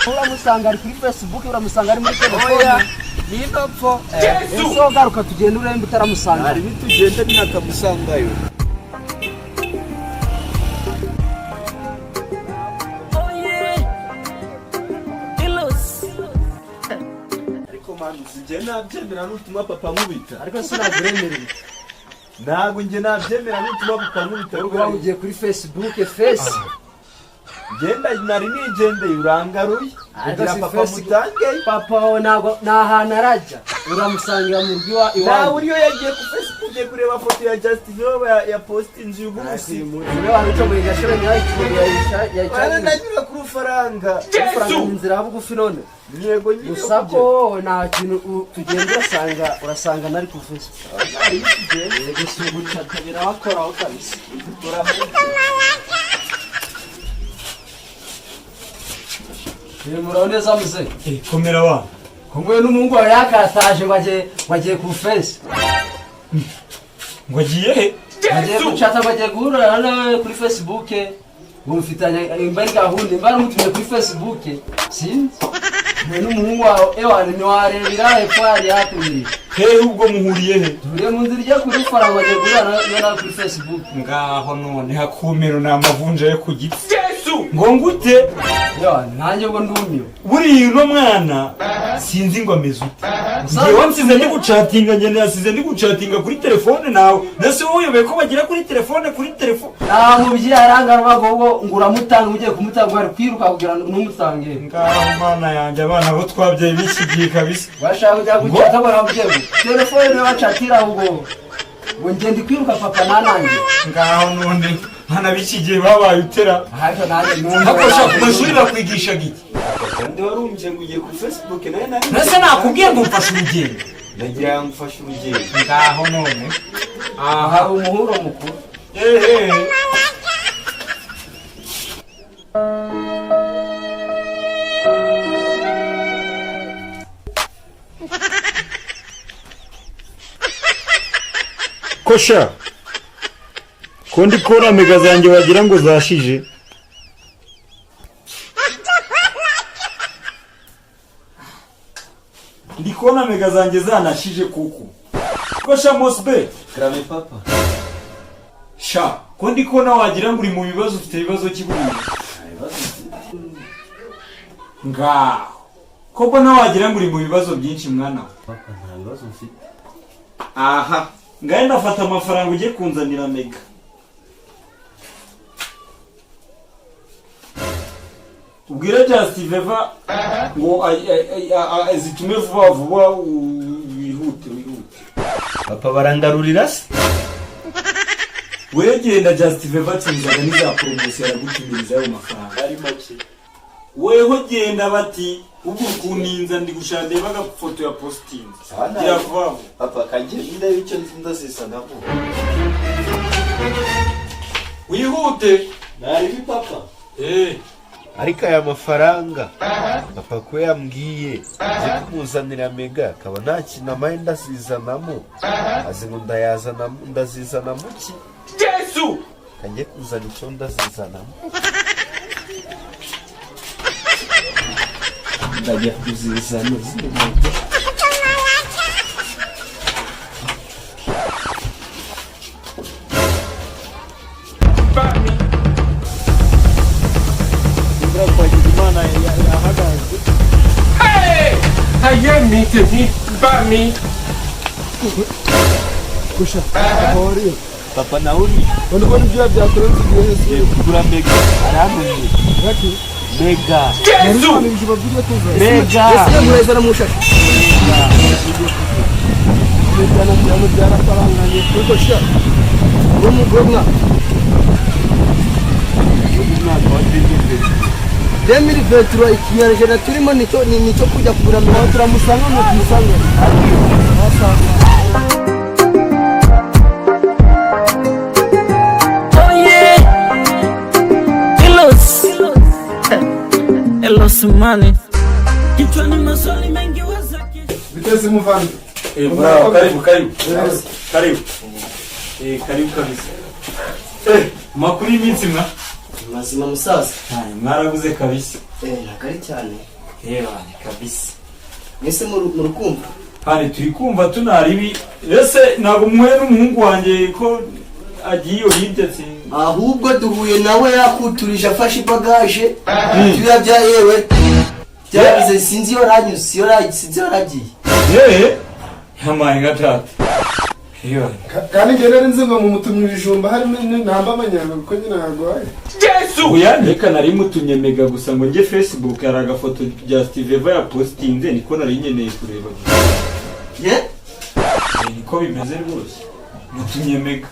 Uramusanga ari kuri Facebook, uramusanga ari muri telefone.
Oya, niba pfo.
Ese ugaruka tugenda urembe utaramusanga?
Hari bitugenda ninakamusangayo.
Oh yeah, Elos.
Ariko manu, njye nabyemera n'utuma papa nkubita.
Ariko sinaguremereye.
Ntabwo njye nabyemera n'utuma papa nkubita.
Uba ugiye kuri Facebook face.
Ngenda nari nigendeye, urangaruye
Ariko
kugira
si
papa
Facebook-
mutangeyo.
Papa wawe ntabwo nta hantu arajya, uramusangira mu rugo
Nawe
iwawe.
uriyo yagiye ku Facebook, ugiye kureba foto ya Justin Bieber ya postinze uyu munsi.
Niwe wari ucoboye gashobe
Bana
yayicaye.
ndanyura ku rufaranga.
Amafaranga ni inzira ya bugufi none.
Yego nyine.
Gusa ko wowe nta kintu tugenda urasanga nari ku Facebook. Yego, si ugucata birabakoraho kabisa. Muraho neza muze.
Komera wa.
Ko n'umuhungu wawe yakataje ngo agiye ku face.
Ngo agiye he?
Agiye gucata, ngo agiye guhura nawe kuri Facebook, ngo mufitanye imba ari gahunda, imba yaramutumye kuri Facebook, sinzi. Mwe n'umuhungu wawe ewana ntiwarebera hepfo hari hakurya.
Hehe? Ubwo muhuriye he?
Duhuriye mu nzira ijya kuri fara, ngo agiye guhura nawe kuri Facebook.
Ngaho none hakumiro ni amavunja yo ku giti. Ngo ngute?
Ewana nanjye ubwo ndumiwe.
Buriya uno mwana sinzi ngo ameze ute. Ngewe nsize ndi gucatinga, ngenda yasize ndi gucatinga kuri telefone nawe. Nase wowe uyobewe ko bagira kuri telefone, kuri telefone?
Nta mubyeyi arangarwa ngo uramutanga, ugiye kumutanga wari kwiruka kugira ngo ntumutange.
Ngaho mana yanjye, abana bo twabyaye b'iki gihe kabisa.
Bashaka kujya gucata ngo baramubwiye ngo telefone niyo bacatira, ahubwo ngo ngenda kwiruka papa nanange.
Ngaho none bana b'iki gihe babaye utera.
Ariko nanjye numva.
Hakosha, ku mashuri bakwigishaga iki?
Kandi warumbye ngo ugiye ku Facebook nawe nari.
Nase nakubwiye ngo mfashe urugendo.
Nagira ngo mfashe urugendo.
Ngaho none.
Aha hari umuhuro mukuru.
Ehe. Kosha, ko ndi kubona mega zanjye wagira ngo zashije.
Ndi kubona mega zanjye zanashije kuko. Ko sha Mosbe?
Grave, papa.
Sha, ko ndi kubona wagira ngo uri mu bibazo, ufite ibibazo kiburiye? Ngaho. Ko mbona wagira ngo uri mu bibazo byinshi, mwana we?
Papa, nta bibazo mfite.
Aha. Ngahe ndafata amafaranga ujye kunzanira mega. Ubwire Just Veva ngo zitume vuba vuba, wihute wihute.
Papa, barangarurira se?
Wegenda, Just Veva acuruzaga n'iza poromosiyo, aragutumiriza ayo mafaranga.
Ari make.
Weho genda, bati ubu kuninza ndi gushaka ndeba agafoto ya postinze. Gira vuba vuba.
Papa, kanjye ndebe icyo ndazizanamo.
Wihute.
Naribi, papa.
Eh.
Ariko aya mafaranga papa ko yambwiye nzi kumuzanira mega, akaba nta kintu amaye ndazizanamo, azi ngo ndayazana, ndazizanamo ki?
Yesu!
Kanjye kuzana icyo ndazizanamo, ndajya kuzizana zino mega.
Imvura twagize Imana yahagaze.
Ayé mi, tèmi bá mi.
Gusha ahori.
Papa, nawe uri?
Ubona ubona ibyuya byaturutse igihe
Ngiye kugura mega, arantumye.
Gaki?
Mega.
Jésù!
Ibijumba by'ibyo tuza.
Mega.
Ese murayizana mu shashi?
Ibyana byano byarafaranganye ariko sha
Uwo mugore mwa
Umwaka wa 2020.
2023, ikinyejana turimo nicyo nicyo kujya kugura
aho turamusanga ngo tumusange wasanga.
Oh yeah, Elos, Elos money. Kichwani maswali mengi waza kesho.
Biteze muvandi.
Eh, bravo, karibu karibu. Karibu. Eh, karibu kabisa. Eh, makuru y'iminsi mwa?
Mazima, musaza.
Ay, mwarabuze kabisa.
Eh, ntabwo ari cyane.
Eh, bane kabisa.
Mwese murukumva?
Hani turi kumva tunaribi. Ese ntabwo muhuye n'umuhungu wanjye ko agiye iyo hirya si?
Ahubwo duhuye nawe yakuturije, afashe ibagaje, ibyuya bya yewe byabize, sinzi iyo ranyuze, iyo sinzi iyo yaragiye.
Eh, yamaye nka tata. Iyo.
Kandi njye nari nzi ngo mumutumye ibijumba harimo ntamba amanyanga kuko nyine arwaye.
Jésù!
Oya, reka, nari mutumye mega gusa ngo njye Facebook hari agafoto bya Steve Eva yapostinze, niko nari nkeneye kureba gusa.
Ye.
Eh, niko bimeze rwose. Mutumye mega.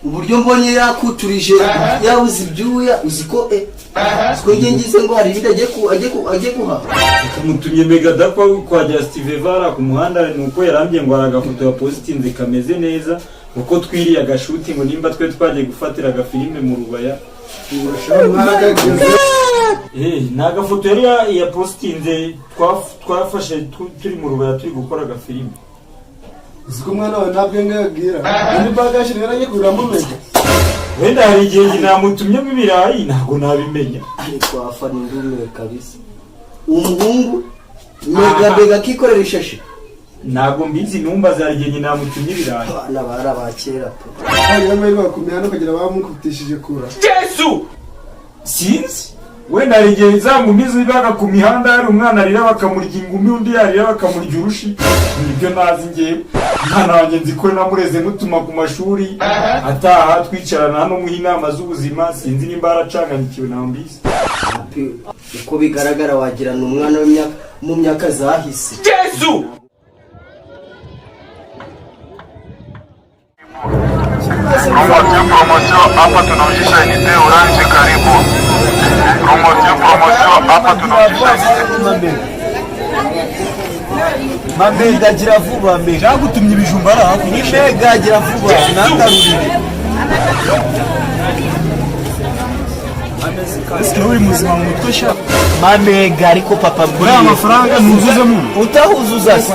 Uburyo mbonye yakuturije, yabuze ibyuya, uzi ko uzi ko njye ngize ngo hari ibindi agiye guhaha.
Mutumye mega dakwa kwa Steve Eva ku muhanda, nuko yarambye ngo hari agafoto yapostinze kameze neza uko twiriye agashuti, ngo nimba twe twagiye gufatira agafilime mu Rubaya.
Mwaragageze.
Eh, ni agafoto yari yapostinze twafashe turi mu Rubaya turi gukora agafilime.
Uzi ko umwana wawe nta bwenge yagira, indi bagaje rero agiye kuguramo mega.
Wenda hari igihe njye namutumyemo ibirayi, ntabwo nabimenya.
Ariko afana ndumiwe kabisa, umuhungu mega mega akikorera ishashi.
Ntabwo mbizi, numbaza, hari igihe njye namutumye ibirayi.
Abana bari aba kera pe.
Hanyuma amahirwe bakumira hano kugira bamukubitishije kura.
Jésù!
Sinzi, wenda hari igihe za ngumi zibaga ku mihanda, hari umwana arira bakamurya ingumi, undi yarira bakamurya urushi. Nibyo nazi ngewe. Umwana wanjye nzi ko namureze mutuma ku mashuri, ataha twicarana hano muha inama z'ubuzima. Sinzi nimba yaracanganyikiwe, ntabwo mbizi.
Pe, uko bigaragara wagira ni umwana w'imyaka mu myaka zahise.
Jésù!
Promotion, promotion, hapa tunaujisha unité Orange, karibu. Promotion, promotion, hapa tunaujisha unité.
Mamega, gira vuba, mega.
Cyagutumye ibijumba ari hakurya.
Ni mega, gira vuba nangarurire.
Ese uri muzima mu mutwe sha?
Mamega, ariko papa.
Uriya amafaranga ntuzuzemo.
Utahuzuza se,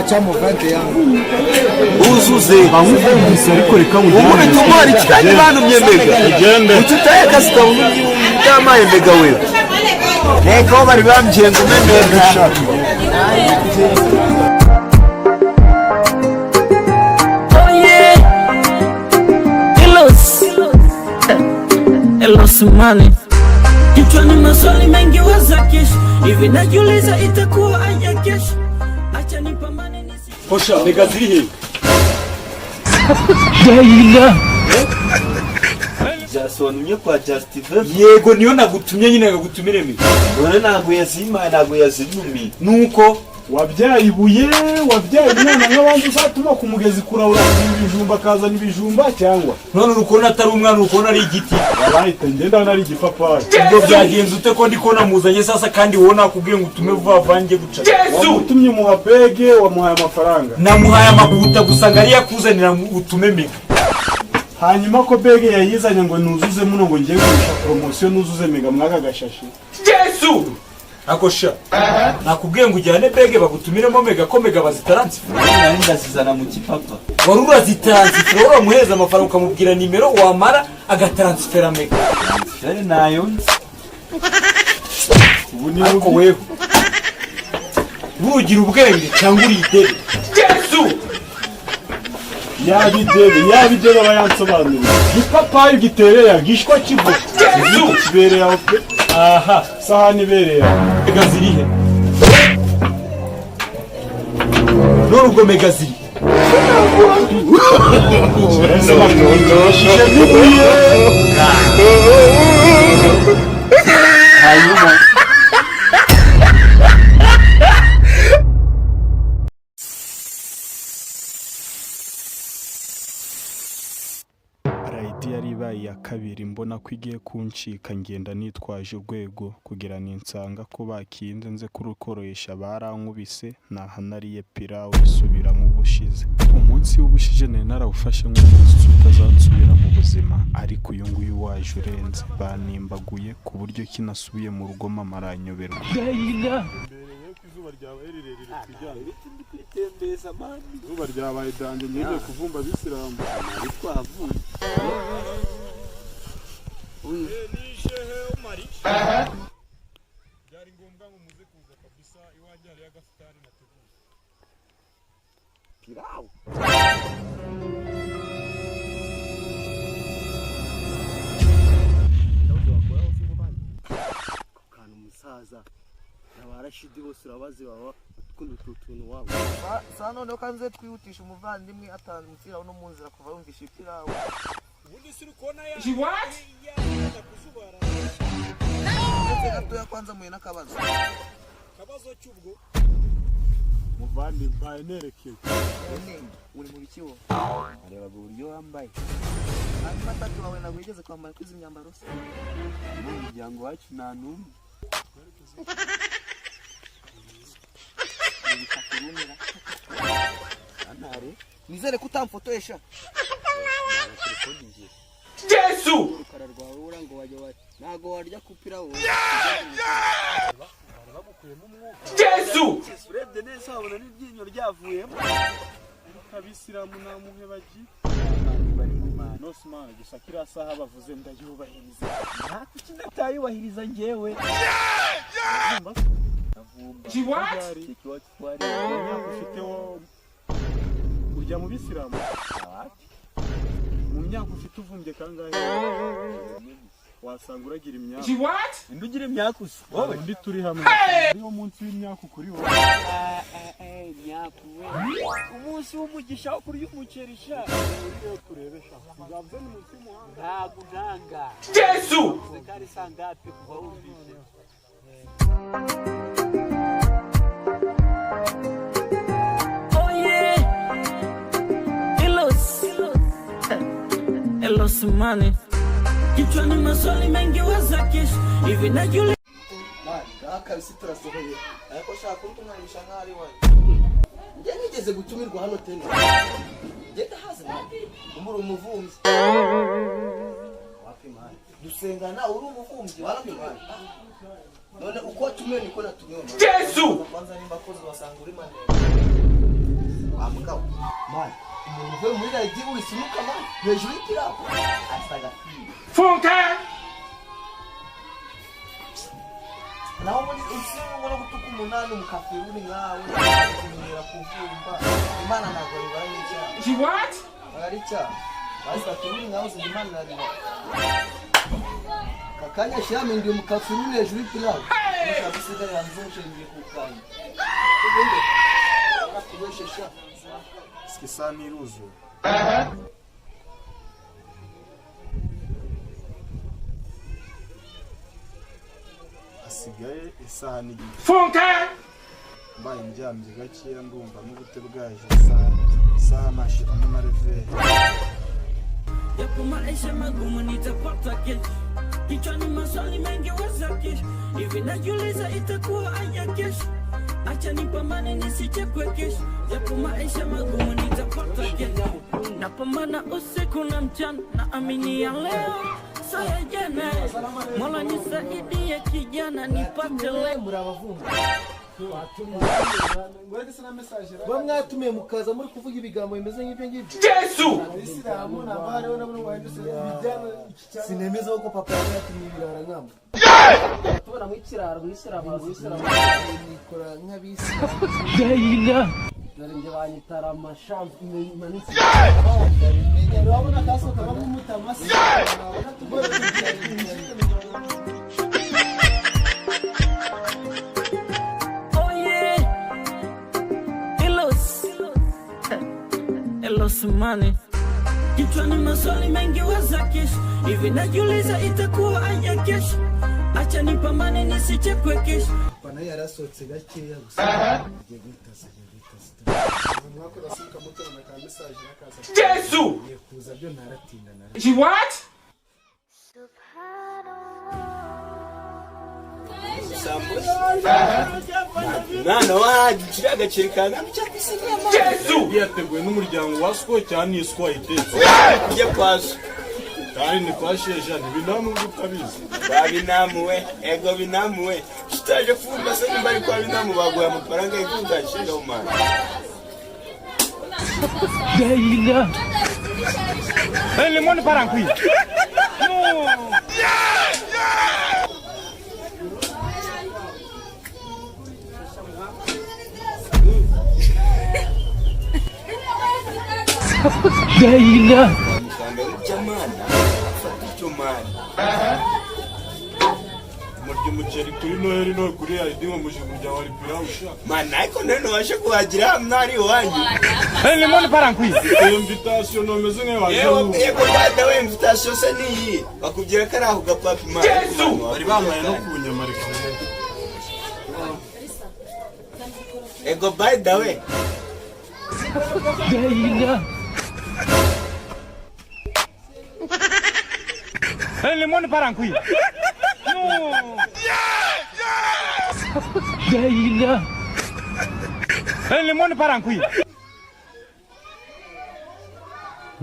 uzuze.
Bawumvise ariko reka.
Ubu bituma ikiranye bantumye mega.
Ugende.
Ututaye akazi kawe utamaye mega wewe, reka aho bari bambwiye ngo umpe mega.
Oh yeah, Elos, Elos money. Kichwani maswali mengi waza kesho, hivi najiuliza itakuwa aje kesho. Acha nipambane nisi.
Hosha mega ziri he?
Jasobanumye kwa Justin.
Yego niyo nagutumye nyine ngagutumire mega.
None ntabwo yazimpaye, ntabwo yazinumiye.
Nuko
wabyaye ibuye, wabyaye umwana nk'abandi uzatuma ku mugezi kurabura ibijumba akazana ibijumba cyangwa
none urukubona atari umwana, urukubona ari igiti.
Warahita ngenda nari igipapayi.
Ubwo byagenze ute ko ndiko namuzanye sasa kandi wowe nakubwiye ngo utume vuba vuba njye guca?
Wamutumye umuha bege, wamuhaye amafaranga.
Namuhaye amakuta gusa ngo ariyo akuzanira utume mega.
Hanyuma ko bege yayizanye ngo nuzuze muno ngo ngiye gurisha poromosiyo nuzuze mega mwaka gashashi.
Ako sha nakubwiye ngo ujyane bege bagutumiremo mega ko mega bazitaransifura.
Nari ndazizana mu kipapa.
Wari urazitaransifura, uramuhereza amafaranga ukamubwira nimero wamara agataransifera mega.
Yari nayo nzi.
Ubu ni
Ariko weho bugira ubwenge cyangwa uri idebe?
Yaba idebe, yaba idebe aba yansobanuriye. Igipapayi gitereye gishwa kivuga. Kibereye aho pe.
Aha
Sahani ibereye aho.
Mega ziri he? None ubwo mega ziri
Shishe n'ibuye.
Hanyuma
Rayidi yari ibaye iya kabiri mbona ko igiye kuncika, ngenda nitwaje urwego kugira ninsanga ko bakinze nze kurukororesha. Barankubise nahanariye pirawu isubira nk'ubushize. Umunsi w'ubushize nari narawufashe nk'umunsi utazansubira mu buzima, ariko uyu nguyu waje urenze. Banimbaguye ku buryo kinasubiye mu rugo mama aranyoberwa. Izuba ryabaye rirerire twijyane.
Kwitembeza mani.
Izuba ryabaye danje ngiye kuvumba abisilamu.
Twavuye.
Byari ngombwa ngo muze kuza kabisa, iwanjye hariyo agafutari nateguye.
Pilawu. Kantu umusaza abarashidi bose urabazi baba bakunda utu tuntu wabo.
Sa noneho kanze twihutisha umuvandimwe atanze umupira no mu nzira kuva yumvisha ipirawu.
Ubundi si uri kubona ya kuzubara.
Ndetse gatoya kwanza muye n'akabazo.
Kabazo cy'ubwo
Muvandi mbaye nerekeye.
None uri mu biki wowe?
Arebaga uburyo wambaye.
Hanyuma atatu wawe ntabwo wigeze kwambara kwizi myambaro se?
Mu muryango wacu nta n'umwe.
Nizere ko utamfotoyesha.
Urukara rwawe ura ngo wajya wa ntago warya ku pirawu.
Urebye neza wabona n'iryinyo ryavuyemo.
Ariko abisilamu nta muhe bagira.
Bari mu mana.
Nosman gusa kiriya saha bavuze ndayubahiriza.
Nta kuki ndatayubahiriza njyewe.
Mu myaka ufite wo urya mu bisilamu? Mu myaka ufite uvumbye kangahe? Wasanga uragira imyaka.
Indi ugira imyaka usa. Wowe.
Undi turi hamwe. Ariwo munsi w'imyaka kuri wowe.
Umunsi w'umugisha wo kurya umuceri sha.
Turebe sha. Uzavuze ni munsi y'umuhanda.
Ntabwo ntanga. Kari sangapi kuva wumvise.
Oh yeah, Elos, Elos money. Kichwani maswali mengi waza kesho, hivi najiuliza.
Mani, ngaha kabisa turasohoye. Ariko shaka kuntunganyisha nkaho ari iwanyu. Njye nigeze gutumirwa hano tena. Njye ndahazi mani. Umuri umuvumbyi. Wapi mani? Dusengana uri umuvumbyi wapi mani? None uko watumiwe niko natumiwe mani.
Yesu!
Kwanza nimba koze wasanga uri manene. Wa mugabo. Mani, umuntu uvuye muri radiyo wisunuka mani hejuru y'ipirawu. Asaga.
Funke!
Naho ubundi usiba no gutuka umunani umukafiri nkawe kumenyera kuvumba. Imana ntabwo bibara n'icyaha.
She what?
Ari icyaha. Basi kafiri nkawe uzi Imana irabibara. Kakanya shyamindiye umukafiri hejuru y'ipilawu. Ushaka usigaye hanze umushingiye ku kanya. Kubeshesha.
Isaha iruzuye. Hasigaye isaha n'igice.
Funke!
Mbaye ndyamye gakeya ndumva n'ubute bwaje isaha nashiramo na reveri.
Yapo maisha magumu nitapata kesho. Kichwani maswali mengi waza kesho. Hivi najiuliza itakuwa aje kesho. Acha nipambane nisichekwe kesho. Yapo maisha magumu nitapata kesho. Napambana usiku na mchana, naamini ya leo sio ya jana. Mola nisaidie kijana nipate leo.
Murabavumba. Ba mwatumiye mukaza muri kuvuga ibigambo bimeze nk'ibyo ngibyo.
Yesu!
Abisilamu nabariho nabo wahindutse ibijyana iki cyane.
Sinemeza ko papa yari yatumiye ibirara nkamba.
Tubona mu ikiraro mu isilamu mu isilamu.
Nikora nk'abisilamu.
Dore njye banyitara amashampu manitse.
Urabona kasoka bamwe mutamasi.
Oh yeah. Elos. Elos money. Kichwani maswali mengi waza kesho. Hivi najiuliza itakuwa aje kesho. Acha nipambane nisichekwe kesho.
Papa nawe yarasohotse gakeya gusa. Agiye guhita aza, agiye guhita aza.
Mwakora asuka mutorana ka message nakaza.
Yesu!
Ngiye kuza byo ntaratinda nara.
She what?
Mwana wanjye ukiri agaceri kanjye.
Yesu!
Yateguwe n'umuryango wa Siko cyane ni Siko itetse.
Ujye kwa so.
Kandi ni kwa Sheja ntibinamu utabizi.
Kwa binamu we, ego binamu we. Tutaje kufumba se nimba ari kwa binamu baguha amafaranga y'ikuzashinga mu mana. Muganga w'iby'amana afata icyo mana.
Murya umuceri kuri Noheli no kuri Alidi ngo muje kurya wari pilawu sha.
Mana ariko none wabashe kuhagira hano ari iwanyu.
Iyo invitation nomeze nkayo waje.
Yewe yego dada we invitation se niyi. Bakubwira ko ari aho gapapi mana.
Yesu!
Bari bambaye no ku nyama reka.
Ego by the way.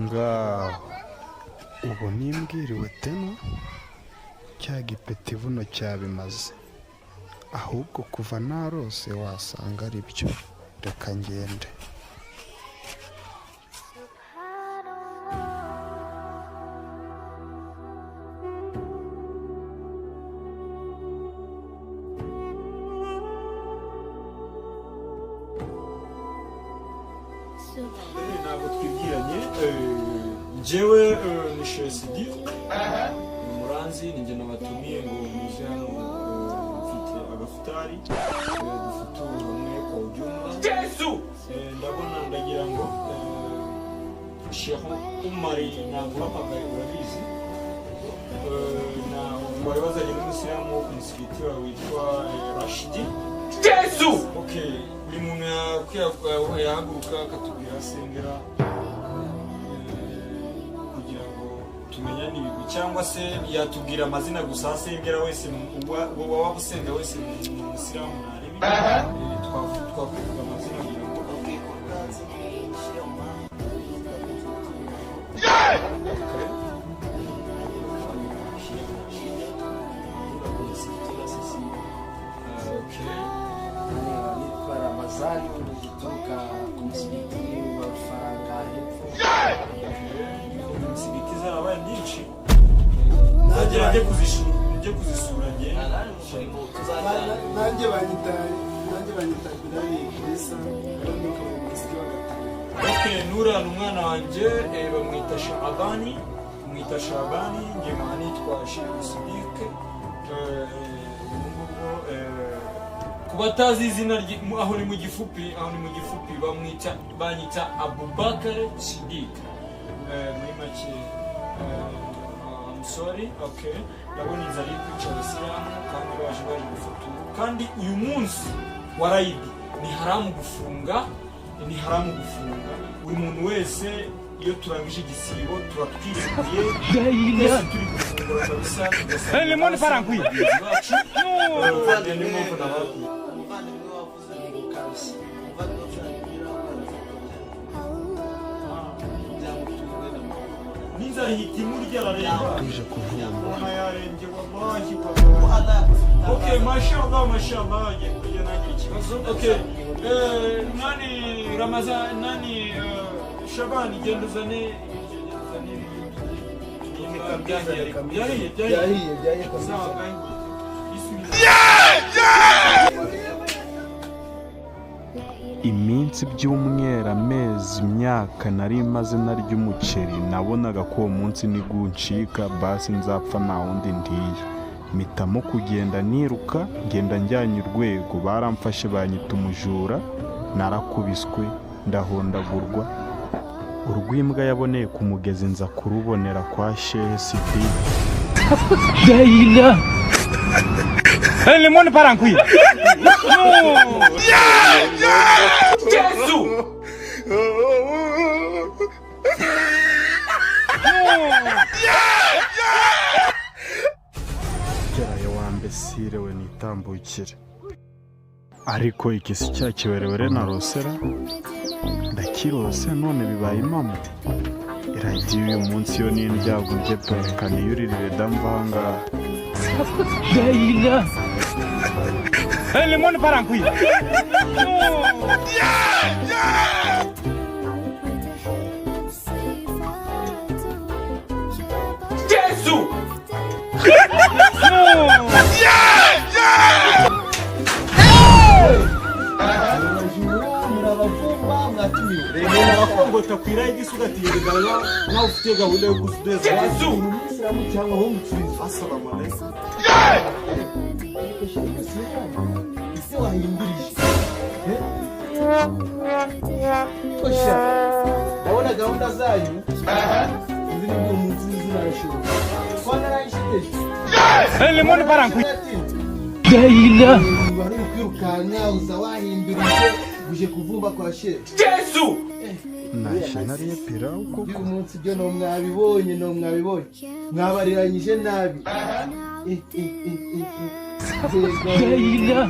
Ngaho ubu nimbwiriwe teno cya gipeti buno cyabimaze ahubwo kuva narose wasanga ari byo reka ngende. Ntabwo twibwiranye njyewe ni Shesidi umuranzi ni njye nabatumiye ngo muze hano mfite agafutari dufuture hamwe kwa ujumla.
Yesu!
Ndabona ndagira ngo Sheikh Umari naguhamagaye urabizi na wari wazanye n'umusilamu wo ku musigiti wawe witwa Rashidi.
Yesu!
Okay, buri muntu yahaguruka akatubwira asengera kugira ngo tumenyane ibigwi cyangwa se yatubwira amazina gusa asengera wese waba usenga wese ni umusilamu ntarebe twakuvuga amazina kugira ngo Okay.
Nitwa Ramazani guturuka ku musigiti wa Rufaranga hepfo.
Imisigiti zarabaye myinshi nzagera njye kuzishima.
njye kuzisura njye.
Nanjye banyita Bilali Idrissa, kandi ukaba umusiki wa gatanu.
Okay, Nura ni umwana wanjye, bamwita Shabani, bamwita Shabani, njye nkaba nitwa Sheikh Sidik. Ubu ngubu, ku batazi izina aho ni mu gifupi, aho ni mu gifupi bamwita, banyita Abubakar Sidik. Muri make, I'm sorry, okay. Ndabona inzara iri kwica abasilamu kandi baje gufutura. Kandi uyu munsi wa Rayidi ni haramu gufunga, ni haramu gufunga. Buri muntu wese iyo turangije igisibo tuba twirekuye, twese turi gufungura kabisa, tugasanga bagenzi bacu. Niyo mpamvu nababwiye.
Umuvandimwe wavuze ngo kabisa umuvandimwe wacu arabwira.
N'inzara ihita imurya, arareba.
Tuje kuvumba.
Ubona yarembye, wallahi.
Ko Allah yakoze ibitangaza.
Okay, mashallah, mashallah, agiye kurya ntagire ikibazo. Okay, nani Ramazan, nani Shabani, genda uzane ibiryo, genda uzane ibiryo turye. Byahiye ariko, byahiye, byahiye.
Byahiye, byahiye kabisa.
Sawa, bismillah.
Iminsi, ibyumweru, amezi, imyaka nari maze narya umuceri, nabonaga ko uwo munsi niguncika basi nzapfa nta wundi ndiye. Mpitamo kugenda niruka, ngenda njyanye urwego. Baramfashe banyita umujura, narakubiswe, ndahondagurwa. Urw'imbwa yaboneye ku mugezi nza kurubonera kwa Shehe Sidiki.
Daila. Le monde part en couille.
Jésus.
Gerayo wambesire we, nitambukire. Ariko iki si cya kiwerewere narosera? Ndakirose none bibaye impamo. Iradiyo uyu munsi yo ni indyago njye pe, reka niyuririre damva ahangaha.
Daila. Le monde part en couille.
Jésus.
Abajura murabavumba, mwatumiwe.
Abakongota ku irayigisi ugatindiganya nawe ufite gahunda yo gusudeza.
Jésus.
Umuyisilamu cyangwa aho umukiriya?
Assalamu alaikum.
Ariko shaka ese wahindurije kosha, ndabona gahunda zanyu ziri bwo munsi zinarashoboka ko narayishiteje.
Le monde part en couille. Daila.
Wari uri kwirukanka uza wahindurije uje kuvumba kwa shehe.
Jésus.
Nashe nariye pirawu koko.
Uyu munsi byo no mwabibonye, no mwabibonye, mwabariranyije nabi. Eh, eh, eh, eh, eh.
Daila.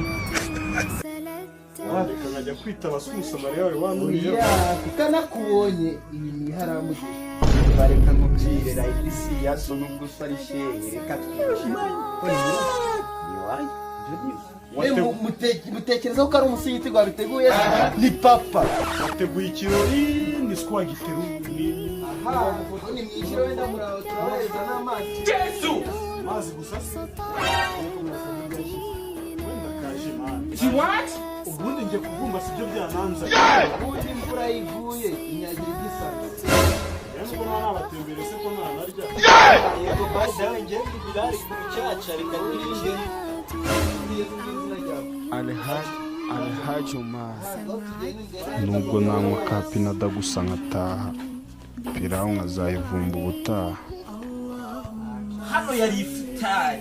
Reka nkajya kwita abasumusomariya wari wanuriyeho.
Oya, kutanakubonye iyi ni iharamu.
Bareka nkubwire, rayisi yaso nubwo usari shehe, reka twinjire ko ni iwanyu, ibyo ni
Mutekereza ko ari umusigiti wabiteguye? Ni papa.
Wateguye ikirori, ni swagiteru ni
Aha, ni mwishyire wenda muraho, turabahereza n'amazi.
Jésus.
Amazi gusa se? Wenda kaje mani.
What?
Ubundi njye kuvumba sibyo byananza.
Ubundi imvura iguye inyagira igisanzwe.
Rero ubwo nta nabatembere se ko ntanarya?
Yego, by the way, njye ndi Bilali ku mucaca, reka twinjire.
Izina ryawe?
Alhaji, Alhaji Umar. Nubwo nanywa ka pinada gusa nkataha, pirawu nkazayivumba ubutaha.
Hano yari ifutari,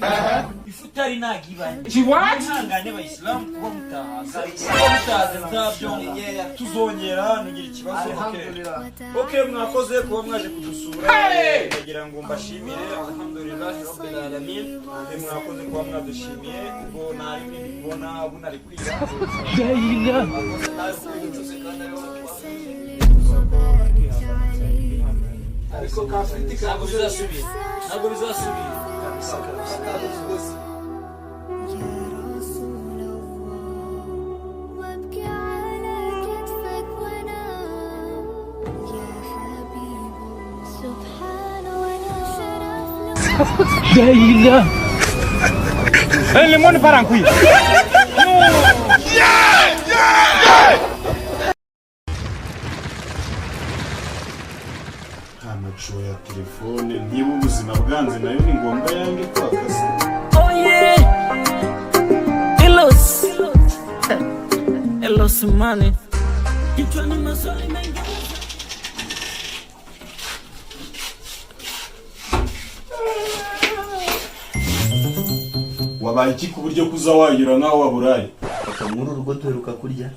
ifutari ntabwo ibaye.
What?
Ihangane bayisilamu kuba mutahaza, kuba mutahaza nzabyongera, tuzongera, ntugire ikibazo. Okay,
Okay, mwakoze kuba mwaje kudusura.
Hey!
Ndagira ngo mbashimire, alhamdulillah rabbil alamin. Mwakoze kuba mwadushimiye. Ubwo nari ndi kubona ubu nari kwira.
Daila.
Ariko ka friti
Ntabwo
kabuze.
bizasubira, ntabwo bizasubira.
Kabisa kabisa, kabuze rwose.
يا رسول الله وابكي على كتفك وانام يا حبيب الله سبحان الله شرف.
Daila.
Le monde part en couille.
Amaco ya telefone, niba ubuzima bwanze nayo ni ngombwa yange kwakase.
Oh yeah, Elos, Elos money. Kichwani maswali mengi.
Wabaye iki ku buryo kuza wayura nkaho waburaye?
Papa, muri uru rugo duheruka kurya.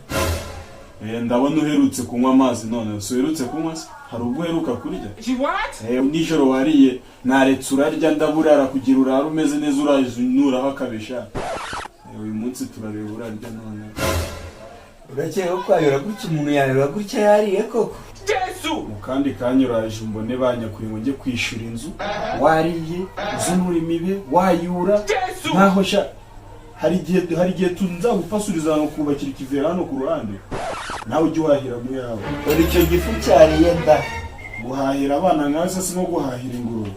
Ndabona uherutse kunywa amazi none si uherutse kunywa se? Hari ubwo uheruka kurya? Nijoro wariye, naretse urarya ndaburara kugira urare umeze neza, uraje unuraho akabisha. Uyu munsi turareba urarya none.
Urakeka ko kwayura gutya, umuntu yayura gutya yariye koko?
Mu kandi kanya uraje umbone banyakuye ngo njye kwishyura inzu, wariye uzunura imibe wayura nkaho sha. Hari igihe nzagupasuriza kubakira ikivera hano ku ruhande, nawe ujye uhahira mu yawe.
Dore icyo gifu cyariye nda.
Guhahira abana nkawe se si nko guhahira ingurube?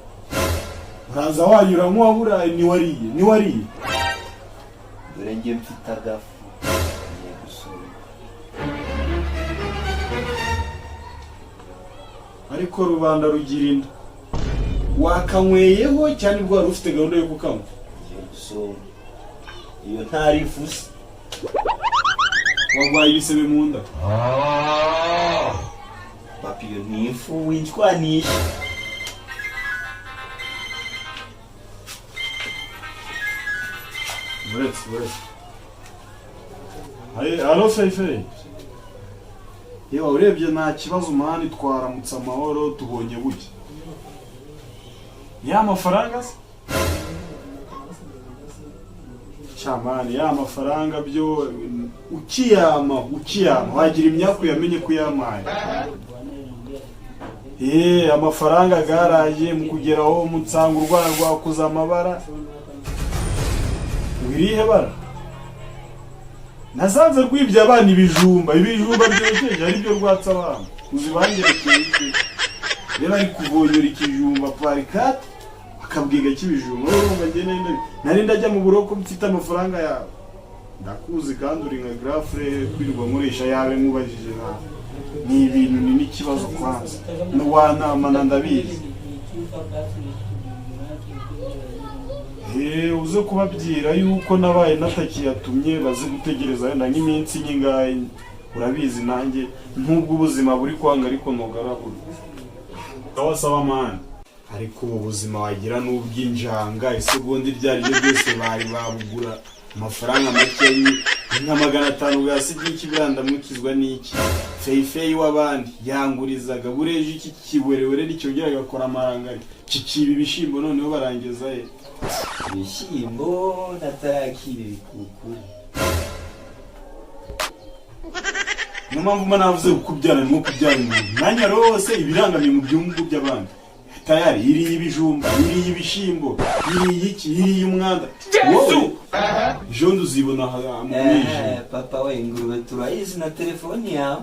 Uraza wayura nk'uwaburaye, ntiwariye, ntiwariye.
Dore njye mfite agafu, ngiye gusoma.
Ariko rubanda rugira inda. Wakanyweyeho cyane ubwo wari ufite gahunda yo kukanywa.
Ngiye gusoma, iyo ntari ifu se?
Warwaye ibisebe mu nda.
Papa, iyo ni ifu, winshwanisha.
Buretse, buretse. Hey, allo Feifei. Yewe, urebye nta kibazo umuhanda, twaramutse amahoro, tubonye buke. Ya mafaranga se? Chamani, ya mafaranga byo ukiyama ukiyama wagira imyaku yamenye ko yamaye. Amafaranga garaye mu kugeraho munsanga urwara rwakuze amabara. Wirihe bara? Nasanze rwibye abana ibijumba, ibijumba byokeje ari byo rwatsa abana. Uzibangerekeye iki? Rero ari kuvonyora ikijumba parikati akabwiga cy'ibijumba. Urumva njye nari ndajya mu buroko mfite amafaranga yawe. Ndakuzi kandi uri nka grafre, kwirirwa nkoresha yawe nkubajije nawe. Ni ibintu ni n'ikibazo kwanza. N'uwanama ndabizi. Uze kubabwira yuko nabaye natakiyatumye, baze gutegereza wenda nk'iminsi nyingahe. Urabizi nanjye ntubwo ubuzima buri kwanga, ariko ntugaragura sawa sawa mani. Ariko ubu buzima wagira n'ubw'injanga, isegonda iryo ari ryo ryose bari babugura amafaranga make, nka 500 bwasigaye iki? Birandamukizwa n'iki? Feyifeyi w'abandi yangurizaga bureje iki kiwerewere nicyongera agakora amarangari kikiba ibishyimbo, noneho barangiza he?
Ibishyimbo natarakira ibikukuri.
Niyo mpamvu mba navuze kubyara ni nko kubyara umuntu mwanya rwose ibirangamiye mu byungu by'abandi. Tayari iriye ibijumba, iriye ibishyimbo, iriye iki, iriye umwanda. Wowe ejo uzibona aha mu mwijima.
Papa we, ingurube turayizi na telefoni yawe.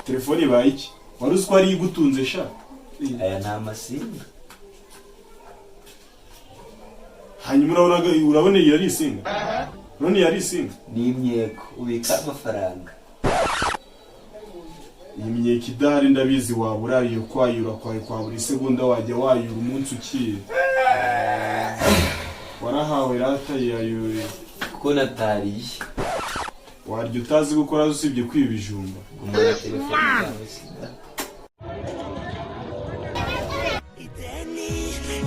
Telefone ibaye iki? Wari uzi ko ariyo igutunze sha?
Aya ni amasinga.
Hanyuma urabona iyi ari isinga, urabona iyi ari isinga.
Ni imyeko ubika amafaranga.
Iyi myeko idahari ndabizi waba urariye kwayura kwawe kwa buri segonda, wajya wayura umunsi ukiye. Warahawe rata yayuye.
Kuko natariye.
Warya utazi gukora usibye kwiba ibijumba.
Gumana telefoni yawe sida.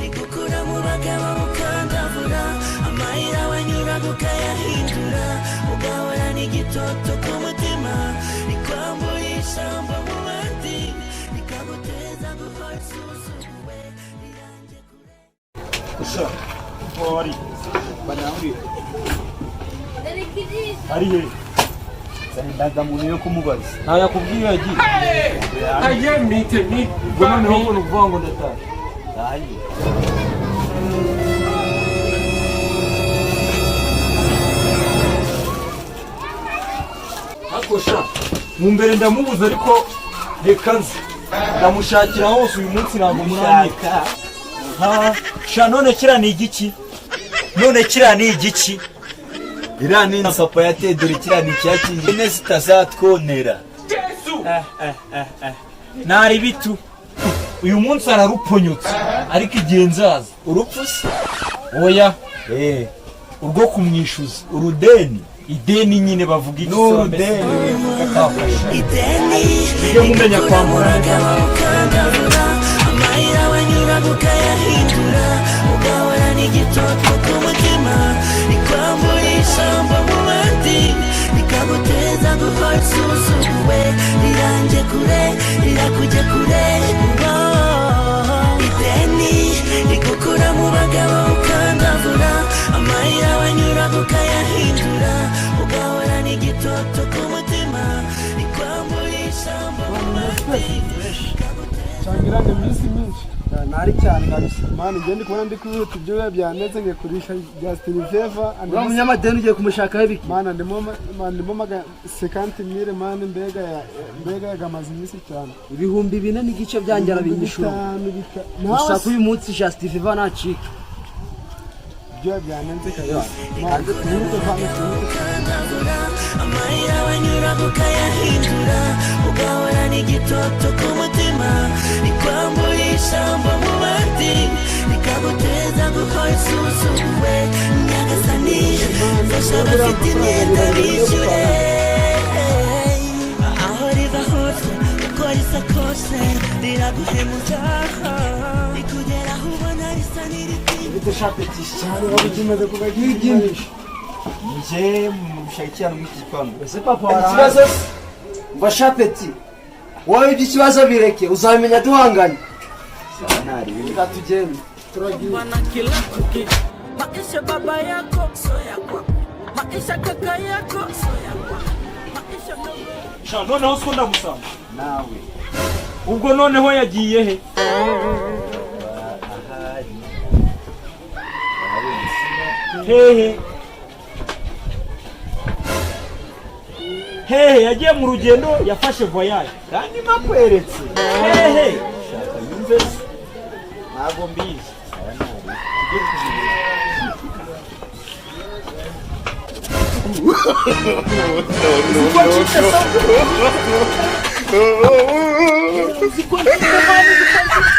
Rigukura mu bagabo mukandavura, amayira wanyuraga ukayahindura, ugahora n'igitoto ku mutima, rikwambura ijambo mu bandi, rikaguteza guhora usuzuguwe.
Sha, wari ari he?
Indangamuntu yo kumubaza.
Ntayo yakubwiye yagiye. Ubwo noneho ngo ni ukuvuga ngo ndataha.
Nanjye.
Ariko sha, mu mbere ndamubuze, ariko reka nze ndamushakira hose uyu munsi, ntabwo muranyika.
Mushaka.
Sha, none kiriya ni igiki? None kiriya ni igiki?
Iriya ni inzu papa yateye, dore kiriya ni icyakingi, ihene zitazatwonera.
Ntari bitu, uyu munsi ararupfonyotse, ariko igihe nzaza.
Urupfu se?
Oya.
Eh.
Urwo kumwishyuza.
Urudeni.
Ideni nyine, bavuga iki?
Ni urudeni.
Ideni.
Mujye mumenya kwambura.
Ukandavura amayira wanyuraga ukayahindura, ugahora n'igitoto ku mutima, rikwambura ijambo mu bandi, rikaguteza gukora isuzuguwe, rirange kure, rirakujya kure. Oh, ideni rigukura mu bagabo, ukandavura amayira wanyuraga ukayahindura, ugahora n'igitoto ku mutima, rikwambura ijambo mu bandi.
Cangira ni iminsi myinshi.
Ntari cyane kabisa.
Mani, njye ndi kubona ndi kwihuta, ibyuya byanetse, ngiye kurisha Justin Favor.
Uriya munyamadeni ugiye kumushakaho ibiki?
Mana, ndimo man, ndimo maga 50 mille, man, mbega ya mbega yagamaze iminsi cyane.
4500 byanjye arabinyishura.
Bitanu
Gusa
nawe.
ko uyu munsi Justin Favor nacika.
Ibyuya byanenze kabisa. Man, twihute vana, twihute.
Ukandavura amayira wanyuraga ukayahindura, ugahora n'igitoto ku mutima, rikwambura ijambo mu bandi, rikaguteza gukora isuzuguwe. Nyagasani, fasha abafite imyenda bishyure. Aho riva hose, uko risa kose, riraguhemuza, rikugeraho ubona risa n'iritinda.
Cyane waba kuva gihigisha.
Njye mushakiye hano muri iki gipangu.
Ese papa, ikibazo se? Mva shapeti, wowe iby'ikibazo bireke, uzabimenya duhanganye. Reka tugende.
Bwana kila kukicha, maisha baba yako so ya kwako, maisha kaka yako so ya kwako, maisha mdogo.
Sha, noneho siko ndamusanga.
Nawe.
Ubwo noneho yagiye he?
Ahari.
Hehe, hehe yagiye mu rugendo, yafashe voyage.
Kandi makweretse.
Hehe?
Shaka yumve se.
Ntabwo mbizi.
Tujye kubireba.
Uko ncitse sa? Uzi ko ncitse, man, uzi ko ncitse.